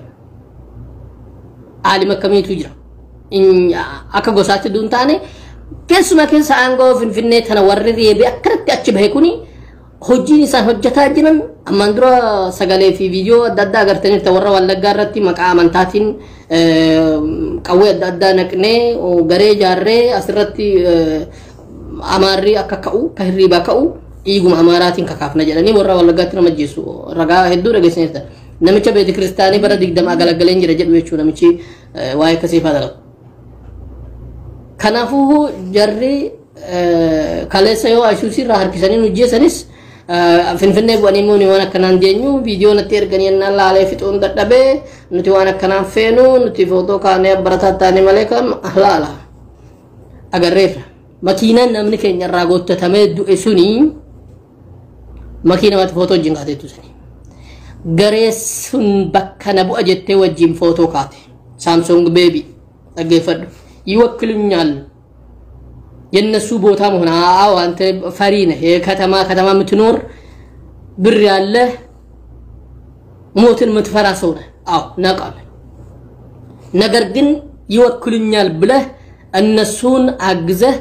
Aalima akkamiitu jira. Akka gosaatti duun taane keessumaa keessa aangoo Finfinnee tana warri reebee akkanatti achi bahe kuni hojiin isaan hojjetaa jiran ammaan dura sagalee fi viidiyoo adda addaa agartaniirta warra Wallaggaa irratti maqaa amantaatiin qawwee adda addaa naqnee garee ijaarree asirratti amaarri akka ka'u ka hirriibaa ka'u dhiiguma amaaraatiin kakaafna jedhanii warra Wallaggaatti nama ajjeesu ragaa hedduu dhageessaniirta. Namicha beeti kiristaanii bara 20 agalagaleen jira jedhu jechuudha namichi waa'ee akkasii faa dalagu. Kanaafuu jarri kaleessa yoo Ayisuusii irraa harkisanii nu ajjeesanis Finfinnee bu'anii immoo waan akkanaan deenyu viidiyoo natti erganii ennaan laalee fixuun dadhabee nuti waan akkanaan feenu nuti footoo kaanee barataa taane malee kan laala agarreerra. Makiinaan namni keenya irraa goottatamee du'e suni makiina mati footoo wajjin kaateettu sani. Garee sun bakka na bu'a jettee wajjin footoo kaate. Saamsung beebi dhaggeeffadhu. ይወክሉኛል የነሱ ቦታ መሆን አዎ አንተ ፈሪ ነህ የከተማ ከተማ የምትኖር ብር ያለህ ሞትን የምትፈራ ሰው ነህ አዎ እናውቃለን ነገር ግን ይወክሉኛል ብለህ እነሱን አግዘህ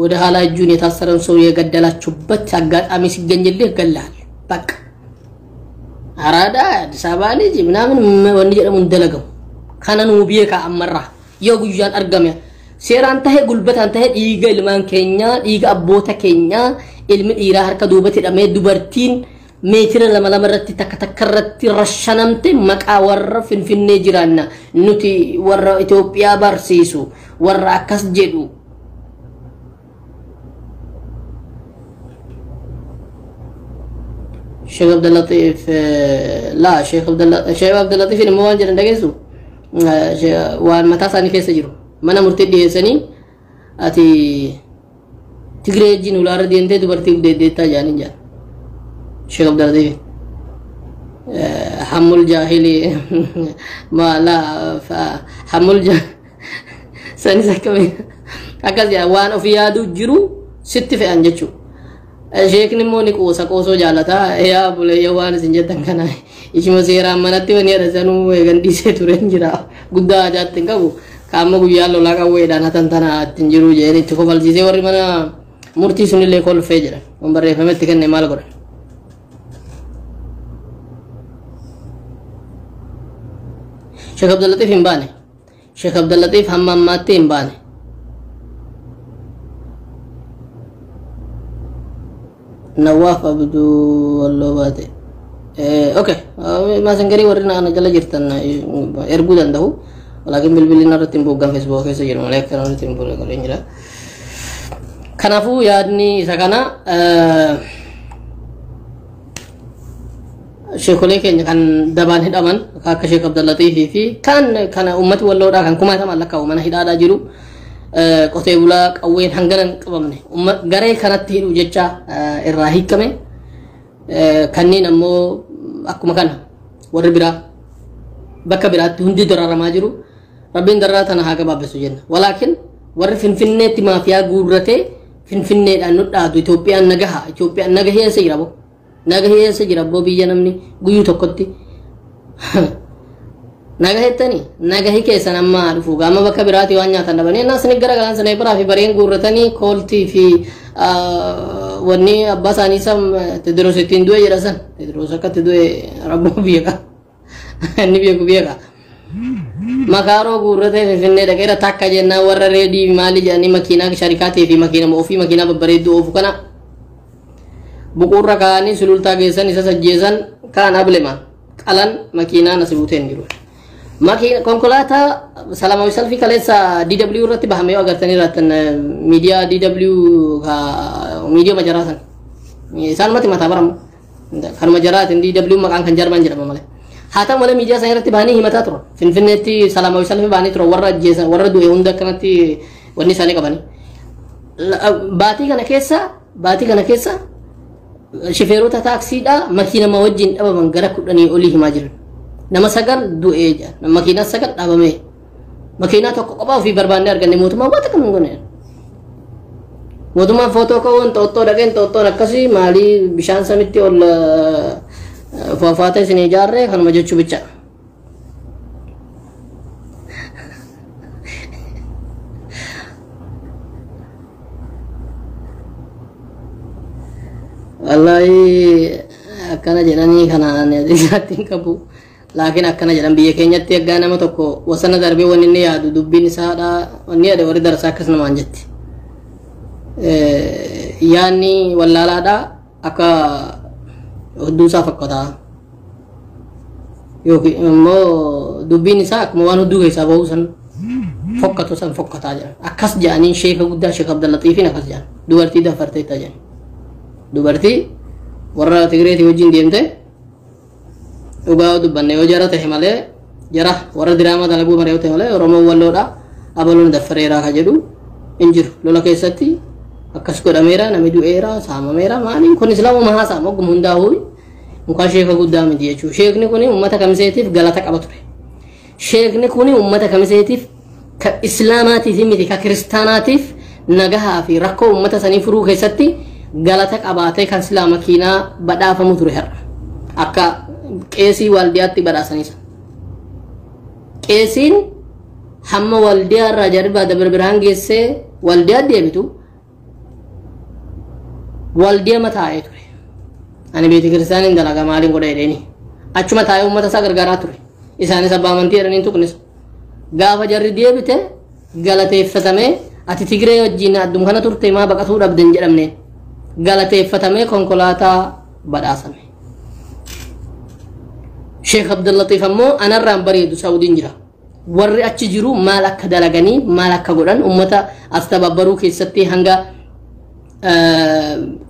ወደ ኋላ እጁን የታሰረን ሰው የገደላችሁበት አጋጣሚ ሲገኝልህ ገላል። በቃ አራዳ አዲስ አበባ ልጅ ምናምን ወንድ jedhamu hin dalagamu. Kana nuu beeka ammarraa yoo guyyaan argame seeraan tahee gulbataan tahee dhiiga ilmaan keenyaa dhiiga abboota keenyaa ilmi dhiiraa harka duubatti hidhamee dubartiin meetira lama lama irratti takka takka irratti rashanamte maqaa warra Finfinnee jiraanna nuti warra Itoophiyaa barsiisu warra akkas jedhu. Sheekh Abdullatiif laa Sheekh Abdullatiif immoo waan jedhan dhageessu waan mataa isaanii keessa jiru mana murtii dhiyeessanii ati Tigree wajjin ulaarra deemtee dubartii gudeeddeettaa jedhanii jedhan. Sheekh Abdullatiif hammul jaahilii ma laa hammul sanis akkamii akkas jedha waan ofii yaaduu jiru sitti fe'an jechuudha. Sheekni immoo ni qoosa qoosoo jaalata. Yaa buleeyya waan isin jettan kana ishuma seeraan manatti wani jedhasanuu eegan dhiisee tureen jira. Guddaa ajaatti hin qabu. Kaamma guyyaa lolaa qawweedhaan hatan tana ittiin jiru jedheen itti kofalchiisee warri mana murtii sunillee kolfee jedha. Waan barreeffame itti kenne maal godhan. Sheekh Abdullatiif hin baane. Sheekh Abdullatiif hamma ammaatti hin baane. Nawaaf Abduu Walloo baate. Okay, maasangarii warri na jala jirtan erguu danda'u. Laakiin bilbilli irratti hin buuggan Facebook keessa jiru malee akka irratti hin buuggan jira. Kanaafuu yaadni isa kana sheekolee keenya kan dabaan hidhaman akka Sheekh Abdullatiifii fi kan kana uummati walloodhaa kan kumaataman lakkaa'u mana hidhaadhaa jiru. Qotee bulaa qawween hangana hin qabamne garee kanatti hidhu jecha irraa hiikame. Kanneen ammoo akkuma kana warri biraa bakka biraatti hundi dararamaa jiru. Rabbiin dararaa tana haa gabaabessu jenna. Walaakin warri Finfinneetti maafiyaa guurratee Finfinneedhaan nu dhaatu Itoophiyaan nagaha Itoophiyaan naga heessa jira boo naga heessa jira boo biyya namni guyyuu tokkotti naga hettanii naga keessan amma dhufu gaama bakka biraatti waan nyaatan dhabanii innaa isin gara galan sana biraa fi bareen guurratanii kooltii fi wanni abbaa isaanii sam Tediroos ittiin du'e jedha san Tediroos akkatti du'e rabboo biyya inni beeku beeka. Makaaroo guurratee Finfinnee dhaqeera takka jennaan warra reedii maali jedhanii makiinaa sharikaatii fi makiina ofii makiinaa babbareedduu oofu kana buquurra kaa'anii sulultaa geessan isa sajjeessan kaan ablema qalan makiinaan asi buutee hin jiru. Konkolaataa Salaamaawwi Salfii kaleessa DW irratti bahamee yoo agartanii jiraattan miidiyaa DW miidiyaa majaraa san isaanumatti mataa baramu kanuma jaraatiin DW maqaan kan Jarman jedhama malee. Haa ta'u malee miidiyaa sana irratti bahanii himataa turan. Finfinneetti Salaamaawwi Salfii bahanii turan warra ajjeesan warra du'e hunda akkanatti wanni isaanii qabanii. Baatii kana keessa shifeerota taaksiidhaa makiinama wajjin dhabaman gara 10 olii himaa jiran. Nama 9 du'ee jira. Makiinaa 9 dhabame. Makiinaa tokko kophaa ofii barbaannee arganne mootummaan waan takka hin goone. Mootummaan footoo ka'uun Inxooxxoo dhaqee Inxooxxoon akkasii maalii bishaan samitti ol foofaatee isin ijaarree kanuma jechuu bicha. Wallaahi akkana jedhanii kanaan isaatti hin qabu. Laakiin akkana jedhan biyya keenyatti eeggaa nama tokko wasana darbee wanni inni yaadu dubbiin isaadha wanni yaade warri darasaa akkas namaan jetti. Yaanni wallaalaadha akka hudduu isaa fakkaata. Yookiin immoo dubbiin isaa akkuma waan hudduu keessaa bahu san fokkatu san fokkataa jedhan. Akkas jedhanii sheeka guddaa Sheekh Abdullatiifiin akkas jedhan. Dubartii dafartee itti jedhan. Dubartii warra Tigreetii wajjin deemte dhugaa dubbanne yoo jara ta'e malee jara warra diraamaa dalaguu malee yoo ta'e malee Oromoon walloodha abaloon daffareeraa ka jedhu hin jiru. Lola keessatti akkas godhameera namni du'eera saamameera maaliin kun islaamuma haasaama ogguma hundaa'uu mukaa sheeka guddaa miti jechuudha. Sheekni kun uummata kamiseetiif galata qaba ture. Sheekni kun uummata kamiseetiif ka islaamaatiif miti ka kiristaanaatiif nagahaa fi rakkoo uummata sanii furuu keessatti galata qabaatee kan silaa makiinaa badhaafamu ture har'a. Akka qeesii waldiyaatti badhaasanii sana. Qeesiin hamma waldiyaa irraa jarbaa Dabra Birhaan geessee waldiyaa deebitu Waldeema taa'ee ture. Ani beeti kiristaaniin dalagaa maaliin godha jedheeni. Achuma taa'ee uummata isaa gargaaraa ture. Isaanis abbaa amantii jedhaniin tuqnis. Gaafa jarri deebite galateeffatamee ati Tigree wajjin addum kana turte maa baqatuu dhabde hin jedhamne. Galateeffatamee konkolaataa badhaasame. Sheekh Abdullatiif ammoo anarraan bareedu Saawudiin jira. Warri achi jiru maal akka dalaganii maal akka godhan uummata as tababbaruu keessatti hanga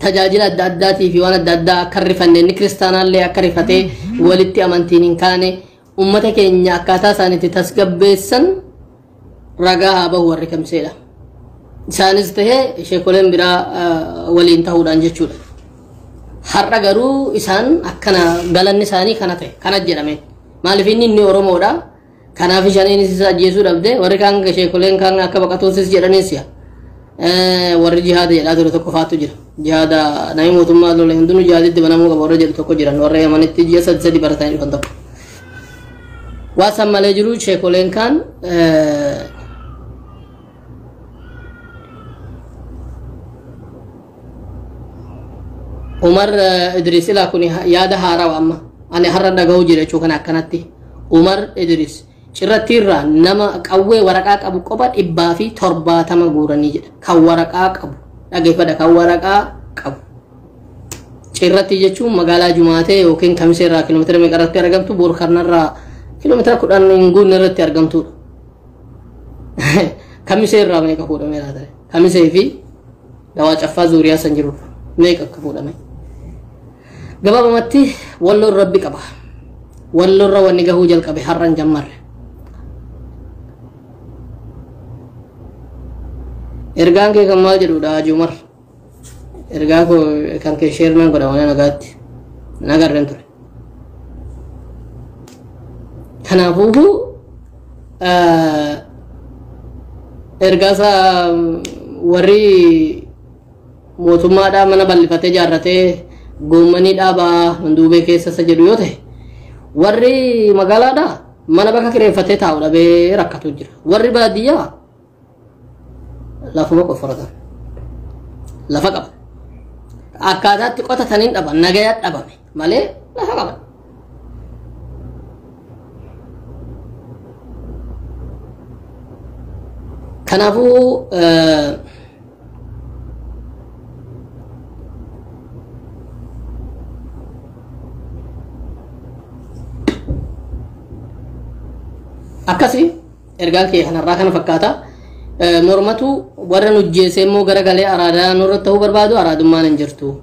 tajaajila adda addaatii fi waan adda addaa akka rifanne inni kiristaanaallee akka rifatee walitti amantiin hin kaane uummata keenya akkaataa isaaniitti tasgabbeessan ragaa haa bahu warri kamseedha. Isaanis tahee sheekoleen biraa waliin ta'uudhaan jechuudha. Har'a garuu isaan akkana galanni isaanii kana ta'e kana jedhame. Maaliif inni Oromoodha. Kanaaf ishaniinis isa ajjeesuu dhabde warri kaan sheekoleen kaan akka baqatuusis jedhaniis yaa. Warri jihaada jedhaa ture tokko faatu jira. Jihaada namni mootummaa lole hundinuu jihaaditti banamuu qaba warra jedhu tokko jiran warra Yamanitti ji'a sadi sadi baratanii dhufan tokko. Waan san malee jiru sheekoleen kaan Umar Idris ilaa kun yaada haarawaa amma ani har'a dhaga'uu jira jechuu kana akkanatti Umar Idris cirratti irraa nama qawwee waraqaa qabu qofa 170 guuranii jedha. Kan waraqaa qabu dhageeffadha, kan waraqaa qabu cirratti jechuun magaalaa Jumaatee yookiin Kamisee irraa kiiloomeetira meeqa irratti argamtu, Boorkarnarraa kiiloomeetira 10 hin guunne irratti argamtudha. Kamisee irraa meeqa fuudhamee laata? Kamisee fi dawaa caffaa zuuriyaa san jiru meeqa akka fuudhame? Gabaabumatti walloon rabbi qaba. Walloorra wanni gahuu jalqabe har'an jammarre. Ergaan kee kan maal jedhudha Haji Umar? Ergaa koo kan kee sheer nan godha waan nagaatti. Nagarreen ture. Kanaafuu ergaa isaa warri mootummaadhaa mana bal'ifatee ijaarratee goommanii dhaabaa manduubee keessa isa jedhu yoo ta'e warri magaalaadhaa mana bakka kireeffatee taa'u dhabee rakkatu jira. Warri baadiyyaa lafuma qofforatan. Lafa qaba. Akkaataatti qotataniin dhaban nagaya dhabame malee lafa qaban. Kanaafuu akkasi ergaan kee kanarraa kana fakkaata. Mormatu warra nujjeessee immoo garagalee araadaa nurratti ta'uu barbaadu araadummaan hin jirtu.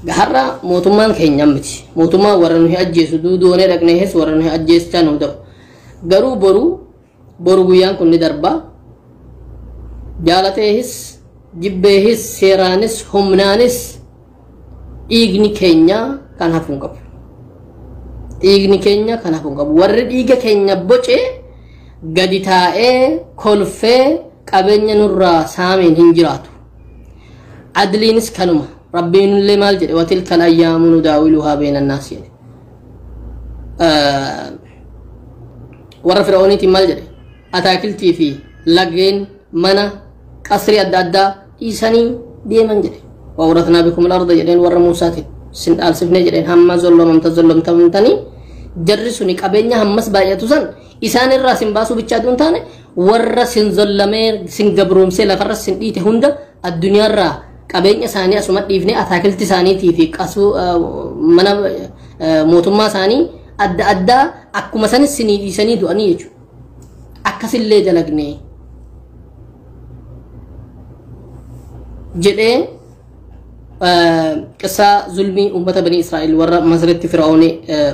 Har'a mootummaan keenya miti. Mootummaan warra nuyi ajjeesu duudoonee dhaqnees warra nuyi ajjeessaa nu ta'u. Garuu boru guyyaan kun ni darba. Jaalateehis jibbeehis seeraanis humnaanis dhiigni keenya kan hafuu hin qabu. Dhiigni keenya kan hafuu hin qabu. Warri dhiiga keenya bocee gadi taa'ee kolfee qabeenya nurraa saameen hin jiraatu. Adliinis kanuma. Rabbiin illee maal jedhe? Watilkal ayyaamu nudaawiluhaa beena naas jedhe. Warra Fir'auniitiin maal jedhe? Ataakiltii fi lageen mana qasrii adda addaa dhiisanii deeman jedhe. Wawratnaa bikum al-arda jedheen warra Muusaatiin sin dhaalsifnee jedheen hamma zollomamta zollomtamtanii jarri suni qabeenya hammas baay'atu san isaan irraa sin baasuu bichaa duun taane warra sin zollamee sin gabroomsee lafarra sin dhiite hunda addunyaarraa qabeenya isaanii asuma dhiifnee ataakilti isaaniitii fi qasuu mana mootummaa isaanii adda addaa akkuma sanis sinii dhiisanii du'anii jechuudha. Akkasillee dalagnee jedhee qissaa zulmii uummata banii Israa'el warra Masritti Fir'aawni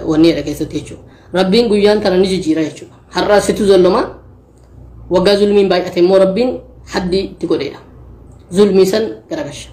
wanni jedha keessatti jechuudha. Rabbiin guyyaan tana ni jijjiira jechuudha. Har'a situ zolloma waggaa zulmiin baay'ate immoo Rabbiin haddii itti godheedha. Zulmii san garagasha.